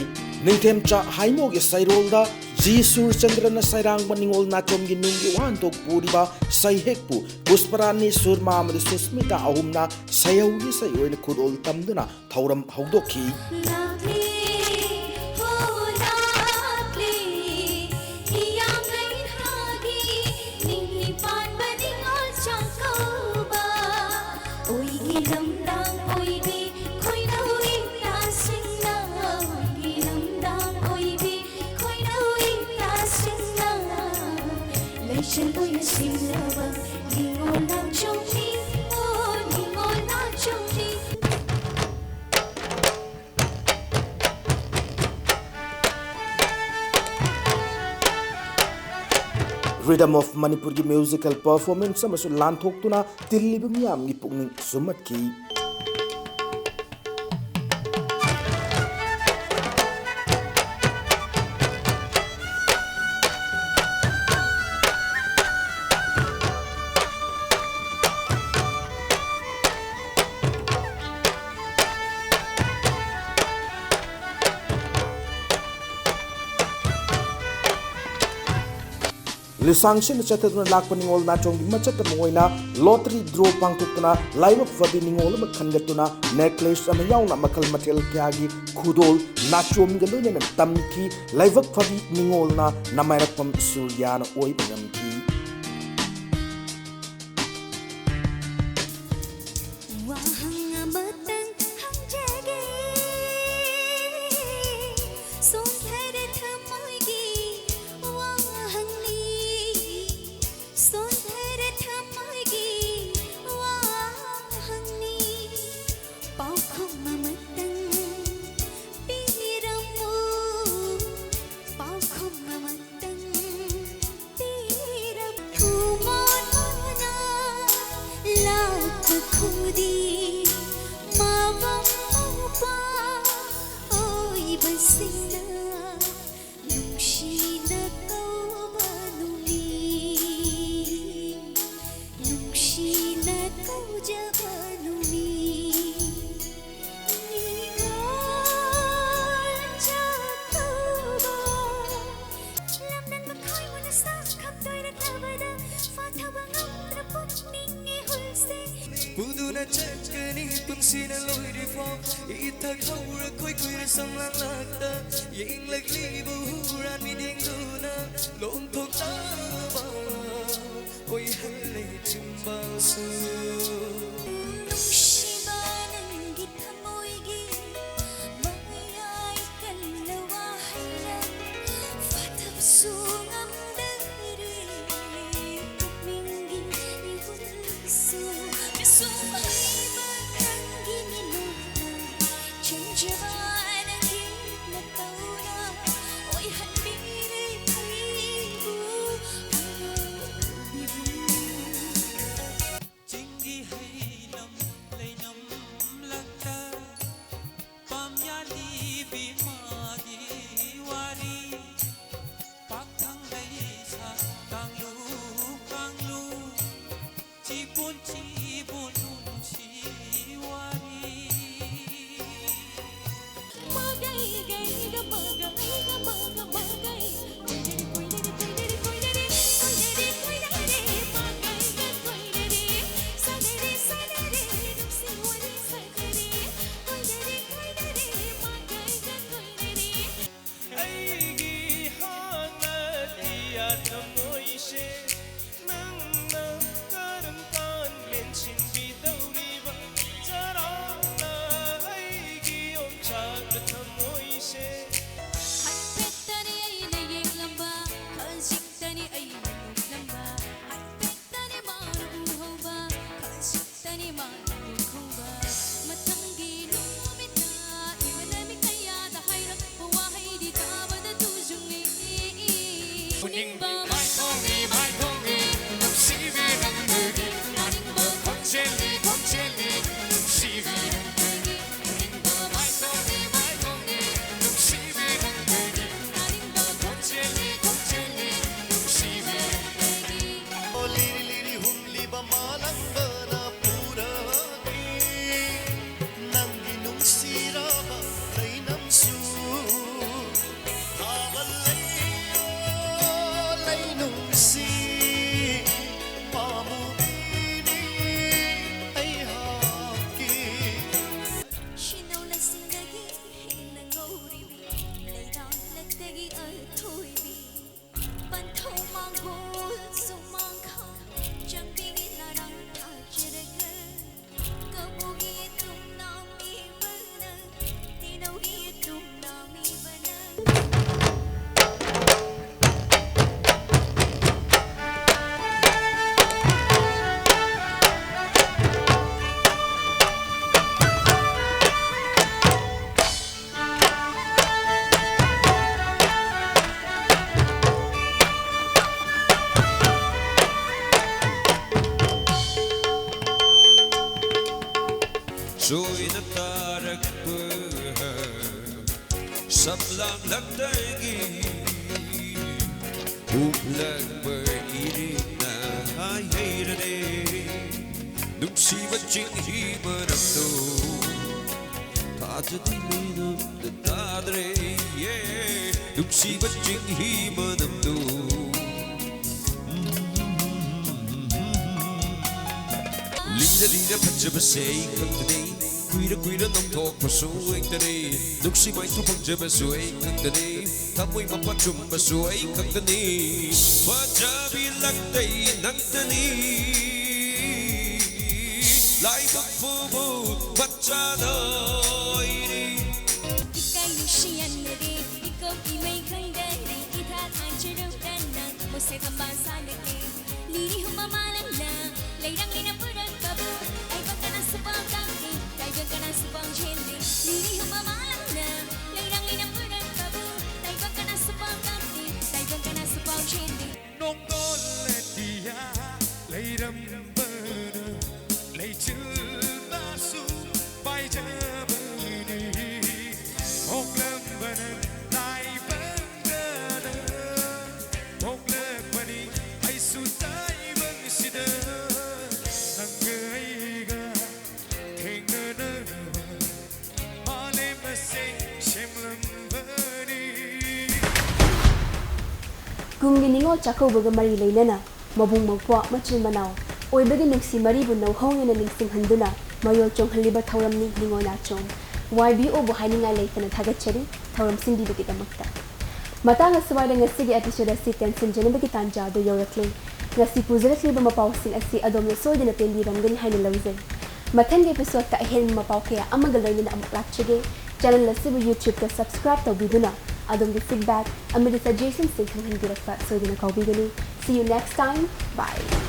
ꯅꯤꯡꯊꯦꯝꯆꯥ ꯍꯥꯏꯃꯣꯒꯤ ꯁꯩꯔꯣꯜꯗ ꯖꯤ ꯁꯨꯔꯆꯟꯗ꯭ꯔꯅ ꯁꯩꯔꯥꯡꯕ ꯅꯤꯉꯣꯜ ꯅꯥꯆꯣꯝꯒꯤ ꯅꯨꯡꯒꯤ ꯋꯥꯍꯟꯊꯣꯛ ꯄꯨꯔꯤꯕ ꯁꯩꯍꯦꯛꯄꯨ ꯄꯨꯁꯄꯔꯥꯅꯤ ꯁꯨꯔꯃꯥ ꯑꯃꯗꯤ ꯁꯨꯁꯃꯤꯇꯥ ꯑꯍꯨꯝꯅ ꯁꯩꯍꯧꯒꯤ ꯏꯁꯩ ꯑꯣꯏꯅ ꯈꯨꯗꯣꯜ ꯇꯝꯗꯨꯅ ꯊꯧꯔꯝ ꯍꯧꯗꯣꯛꯈꯤ꯫ ꯂꯥꯛꯂꯦ, ꯍꯣ ꯂꯥꯛꯂꯦ, ꯍꯤꯌꯥꯡꯂꯩ ꯊꯥꯒꯤ ꯅꯤꯅꯤ ꯄꯥꯟꯕ ꯅꯤꯉꯣꯜ ꯆꯥꯛꯀꯧꯕ꯫ ꯑꯣꯏꯒꯤ ꯂꯝꯗꯥꯡ ꯑꯣꯏꯕꯤ ꯈꯣꯏꯅꯧ ꯏꯃꯥꯁꯤꯡꯅ, ꯑꯣꯏꯒꯤ ꯂꯝꯗꯥꯡ ꯑꯣꯏꯕꯤ ꯈꯣꯏꯅꯧ ꯏꯃꯥꯁꯤꯡꯅ ꯂꯩꯆꯤꯜ ꯑꯣꯏꯅ ꯁꯤꯜꯂꯕ ꯅꯤꯉꯣꯜ ꯅꯥꯆꯣꯝꯅꯤ, ꯑꯣ ꯅꯤꯉꯣꯜ ꯅꯥꯆꯣꯝꯅꯤ꯫ Rhythm of ꯃꯅꯤꯄꯨꯔꯒꯤ ꯃ꯭ꯌꯨꯖꯤꯀꯦꯜ ꯄꯔꯐꯣꯔꯃꯦꯟꯁ ꯑꯃꯁꯨ ꯂꯥꯟꯊꯣꯛꯇꯨꯅ ꯇꯤꯜꯂꯤꯕ ꯃꯤꯌꯥꯝꯒꯤ ꯄꯨꯛꯅꯤꯡ ꯁꯨꯝꯍꯠꯈꯤ꯫ ꯂꯤꯁꯥꯡꯁꯤꯟꯅ ꯆꯠꯊꯗꯨꯅ ꯂꯥꯛꯄ ꯅꯤꯉꯣꯜ ꯅꯥꯆꯣꯝꯒꯤ ꯃꯆꯠ ꯑꯃ ꯑꯣꯏꯅ ꯂꯣꯇꯔꯤ ꯗ꯭ꯔꯣ ꯄꯥꯡꯊꯣꯛꯇꯨꯅ ꯂꯥꯏꯕꯛ ꯐꯕꯤ ꯅꯤꯉꯣꯜ ꯑꯃ ꯈꯟꯒꯠꯇꯨꯅ ꯅꯦꯛꯂꯦꯁ ꯑꯃ ꯌꯥꯎꯅ ꯃꯈꯜ ꯃꯊꯦꯜ ꯀꯌꯥꯒꯤ ꯈꯨꯗꯣꯜ ꯅꯥꯆꯣꯝꯒ ꯂꯣꯏꯅꯅ ꯇꯝꯈꯤ꯫ ꯂꯥꯏꯕꯛ ꯐꯕꯤ ꯅꯤꯉꯣꯜꯅ ꯅꯃꯥꯏꯔꯛꯄꯝ ꯁꯨꯔꯤꯌꯥꯅ ꯑꯣꯏꯕ ꯉꯝꯈꯤ꯫ ꯋꯥꯍꯪ ꯑꯃꯇꯪ ꯍꯪꯖꯒꯦ, ꯁꯣꯟꯊꯔ ꯊꯃꯣꯏꯒꯤ ꯋꯥꯍꯪꯅꯤ, ꯁꯣꯟꯊꯔ ꯊꯃꯣꯏꯒꯤ ꯋꯥꯍꯪꯅꯤ, ꯄꯥꯎꯈꯨꯝ ꯑꯃꯇꯪ ꯄꯤꯔꯝꯃꯨ, ꯄꯥꯎꯈꯨꯝ ꯑꯃꯇꯪ ꯄꯤꯔꯝꯃꯨ꯫ ꯃꯣꯟ ꯃꯣꯟꯅ ꯂꯥꯛꯄ ꯈꯨꯗꯤꯡ ꯃꯥꯕꯝ ꯃꯧꯄ꯭ꯋꯥ ꯑꯣꯏꯕꯁꯤꯡꯅ ꯅꯨꯡꯁꯤꯅ ꯀꯧꯕ ꯅꯨꯃꯤꯠ, ꯅꯨꯡꯁꯤꯅ ꯀꯧꯖꯕ ꯅꯨꯃꯤꯠ, ꯅꯤꯉꯣꯜ ꯆꯥꯛꯀꯧꯕ꯫ ꯂꯝꯗꯝ ꯃꯈꯣꯏꯕꯨꯅ ꯁꯛ ꯈꯪꯗꯣꯏꯔꯛꯂꯕꯗ ꯐꯥꯊꯕ ꯉꯝꯗ꯭ꯔ ꯄꯨꯛꯅꯤꯡ ꯏꯍꯨꯜꯁꯦ꯫ ꯄꯨꯗꯨꯅ ꯆꯠꯀꯅꯤ ꯄꯨꯟꯁꯤꯅ ꯂꯣꯏꯗ꯭ꯔꯤꯐꯥꯎ, ꯏꯊꯛ ꯍꯧꯔ ꯈꯣꯏ ꯀꯨꯏꯔ ꯁꯝꯂꯥꯡꯂꯛꯇ ꯌꯦꯡꯂꯛꯂꯤꯕ ꯍꯨꯔꯥꯟ ꯃꯤꯠꯌꯦꯡꯗꯨꯅ ꯂꯣꯝꯊꯣꯛꯇꯕ ꯑꯣꯏꯍꯜꯂꯦ ꯆꯤꯝꯕꯥꯜꯁꯨ꯫ ꯅꯨꯡꯁꯤꯕ ꯅꯪꯒꯤ ꯊꯃꯣꯏꯒꯤ ꯃꯌꯥꯏ ꯀꯟꯅ ꯋꯥꯍꯩꯅ ꯐꯥꯊꯕꯁꯨ ꯉꯝꯗꯔꯦ ꯄꯨꯛꯅꯤꯡꯒꯤ ꯏꯍꯨꯜꯁꯨ꯫ ꯃꯤꯁꯨꯝ ꯍꯩꯕ ꯅꯪꯒꯤ ꯃꯤꯅꯣꯛꯅ, ꯆꯦꯟꯖꯕ ꯅꯪꯒꯤ ꯅꯇꯧꯅ ꯑꯣꯏꯍꯟꯕꯤꯔꯦ ꯑꯩꯕꯨ ꯑꯉꯥꯎꯕꯤ꯫ ꯆꯤꯡꯒꯤ ꯎꯅꯤꯡꯕ ꯃꯥꯏꯊꯣꯡꯅꯤ, ꯃꯥꯏꯊꯣꯡꯅꯤ, ꯅꯨꯡꯁꯤꯕꯤ ꯅꯪꯗꯒꯤ꯫ ꯌꯥꯅꯤꯡꯕ ꯈꯣꯟꯖꯦꯜꯅꯤ, ꯈꯣꯟꯖꯦꯜꯅꯤ, ꯅꯨꯡꯁꯤꯕꯤ ꯅꯪꯗꯒꯤ꯫ ꯎꯅꯤꯡꯕ ꯃꯥꯏꯊꯣꯡꯅꯤ, ꯃꯥꯏꯊꯣꯡꯅꯤ, ꯅꯨꯡꯁꯤꯕꯤ ꯅꯪꯗꯒꯤ꯫ ꯌꯥꯅꯤꯡꯕ ꯈꯣꯟꯖꯦꯜꯅꯤ, ꯈꯣꯟꯖꯦꯜꯅꯤ, ꯅꯨꯡꯁꯤꯕꯤ ꯅꯪꯗꯒꯤ꯫ ꯑꯣ ꯂꯤꯔꯤ ꯂꯤꯔꯤ ꯍꯨꯝꯂꯤꯕ ꯃꯥꯂꯪꯕꯅ ꯄꯨꯔꯛꯏ ꯅꯪꯒꯤ ꯅꯨꯡꯁꯤꯔꯕ ꯂꯩꯅꯝꯁꯨ꯫ ꯊꯥꯕꯜ ꯂꯩꯌꯣ ꯂꯩꯅꯨꯡꯁꯤ ꯄꯥꯝꯃꯨꯕꯤꯅꯤ ꯑꯩꯍꯥꯛꯀꯤ꯫ ꯁꯤꯟꯅꯧ ꯂꯁꯤꯡꯗꯒꯤ ꯍꯦꯟꯅ ꯉꯧꯔꯤꯕꯤ ꯂꯩꯔꯥꯡꯂꯛꯇꯒꯤ ꯑꯊꯣꯏꯕꯤ꯫ ꯄꯟꯊꯧ ꯃꯥꯡꯒꯣꯜ ꯁꯨꯃꯥꯡꯈꯥ ꯆꯪꯕꯤꯒꯤ ꯂꯥꯔꯥꯡ ꯊꯥꯖꯔꯒ ꯀꯕꯣꯛꯒꯤ ꯇꯨꯝꯅꯥꯝꯕꯤꯕꯅ ꯇꯦꯅꯧꯒꯤ ꯇꯨꯝꯅꯥꯝꯕꯤꯕꯅ꯫ ꯆꯣꯏꯅ ꯇꯥꯔꯛꯄ ꯁꯝꯂꯥꯡꯂꯛꯇꯒꯤ ꯍꯨꯝꯂꯛꯄ ꯏꯔꯤꯛꯅ ꯍꯥꯏ ꯍꯩꯔꯔꯦ꯫ ꯅꯨꯡꯁꯤꯕ ꯆꯤꯡꯍꯤ ꯃꯔꯝꯗꯣ ꯊꯥꯖꯗꯤ ꯂꯩꯔꯝꯗ ꯇꯥꯗ꯭ꯔꯦ꯫ ꯅꯨꯡꯁꯤꯕ ꯆꯤꯡꯍꯤ ꯃꯅꯝꯗꯣ꯫ ꯂꯤꯔ ꯂꯤꯔ ꯐꯖꯕꯁꯦ ꯑꯩ ꯈꯛꯇꯅꯤ꯫ ꯀꯨꯏꯔ ꯀꯨꯏꯔ ꯅꯣꯡꯊꯣꯛꯄꯁꯨ ꯑꯩꯇꯅꯤ꯫ ꯅꯨꯡꯁꯤ ꯃꯥꯏꯊꯣꯡ ꯐꯪꯖꯕꯁꯨ ꯑꯩ ꯈꯛꯇꯅꯤ꯫ ꯊꯃꯣꯏ ꯃꯄꯥ ꯆꯨꯝꯕꯁꯨ ꯑꯩ ꯈꯛꯇꯅꯤ꯫ ꯐꯖꯕꯤ ꯂꯛꯇꯩ ꯅꯪꯇꯅꯤ꯫ ꯂꯥꯏꯕꯛ ꯐꯕ ꯃꯆꯥꯗ ꯑꯣꯏꯔꯤ꯫ ꯏꯀꯥꯏ ꯅꯨꯡꯁꯤ ꯌꯥꯟꯅꯔꯦ, ꯏꯀꯣꯛ ꯏꯃꯩ ꯈꯪꯗꯔꯦ, ꯏꯊꯥ ꯊꯥꯖꯔꯨꯗꯅ ꯃꯣꯁꯦ ꯊꯝꯕꯥꯜ ꯁꯥꯠꯂꯒꯦ꯫ ꯂꯤꯔꯤ ꯍꯨꯝꯕ ꯃꯥꯂꯪꯅ ꯂꯩꯔꯥꯡꯂꯤꯅ ꯄꯨꯔꯛꯄꯕꯨ ꯇꯥꯏꯕꯪ ꯀꯅꯥꯁꯨ ꯄꯥꯎ ꯇꯥꯛꯇꯦ, ꯇꯥꯏꯕꯪ ꯀꯅꯥꯁꯨ ꯄꯥꯎ ꯆꯦꯟꯗꯦ꯫ ꯂꯤꯔꯤ ꯍꯨꯝꯕ ꯃꯥꯂꯪꯅ ꯂꯩꯔꯥꯡꯂꯤꯅ ꯄꯨꯔꯛꯄꯕꯨ ꯇꯥꯏꯕꯪ ꯀꯅꯥꯁꯨ ꯄꯥꯎ ꯇꯥꯛꯇꯦ, ꯇꯥꯏꯕꯪ ꯀꯅꯥꯁꯨ ꯄꯥꯎ ꯀꯨꯝꯒꯤ ꯅꯤꯉꯣꯜ ꯆꯥꯛꯀꯧꯕꯒ ꯃꯔꯤ ꯂꯩꯅꯅ ꯃꯕꯨꯡ ꯃꯧꯄ꯭ꯋꯥ ꯃꯆꯤꯟ ꯃꯅꯥꯎ ꯑꯣꯏꯕꯒꯤ ꯅꯨꯡꯁꯤ ꯃꯔꯤꯕꯨ ꯅꯧꯍꯧꯅꯅ ꯅꯤꯡꯁꯤꯡꯍꯟꯗꯨꯅ ꯃꯌꯣꯜ ꯆꯣꯡꯍꯜꯂꯤꯕ ꯊꯧꯔꯝꯅꯤ ꯅꯤꯉꯣꯜ ꯅꯥꯆꯣꯝ꯫ ꯋꯥꯏ ꯕꯤ ꯑꯣꯕꯨ ꯍꯥꯏꯅꯤꯡꯉꯥꯏ ꯂꯩꯇꯅ ꯊꯥꯒꯠꯆꯔꯤ ꯊꯧꯔꯝ ꯁꯤꯟꯕꯤꯕꯒꯤꯗꯃꯛꯇ꯫ ꯃꯇꯥꯡ ꯑꯁꯤꯋꯥꯏꯗ ꯉꯁꯤꯒꯤ episode ꯑꯁꯤ ꯇꯦꯟꯁꯤꯟꯖꯅꯕꯒꯤ ꯇꯥꯟꯖꯥ ꯑꯗꯨ ꯌꯧꯔꯛꯂꯦ꯫ ꯉꯁꯤ ꯄꯨꯖꯔꯛꯂꯤꯕ ꯃꯄꯥꯎꯁꯤꯡ ꯑꯁꯤ ꯑꯗꯣꯝꯅ ꯁꯣꯏꯗꯅ ꯄꯦꯟꯕꯤꯔꯝꯒꯅꯤ ꯍꯥꯏꯅ ꯂꯧꯖꯩ꯫ ꯃꯊꯪꯒꯤ episodeꯇ ꯑꯍꯦꯟꯕ ꯃꯄꯥꯎ ꯀꯌꯥ ꯑꯃꯒ ꯂꯣꯏꯅꯅ ꯑꯃꯨꯛ ꯂꯥꯛꯆꯒꯦ꯫ Channel ꯑꯁꯤꯕꯨ YouTubeꯇ subscribe ꯇꯧꯕꯤꯗꯨꯅ ꯑꯗꯣꯝꯒꯤ feedback ꯑꯃꯗꯤ suggestionꯁꯤꯡ ꯈꯪꯍꯟꯕꯤꯔꯛꯄ ꯁꯣꯏꯗꯅ ꯀꯥꯎꯕꯤꯒꯅꯨ꯫ See you next time. Bye.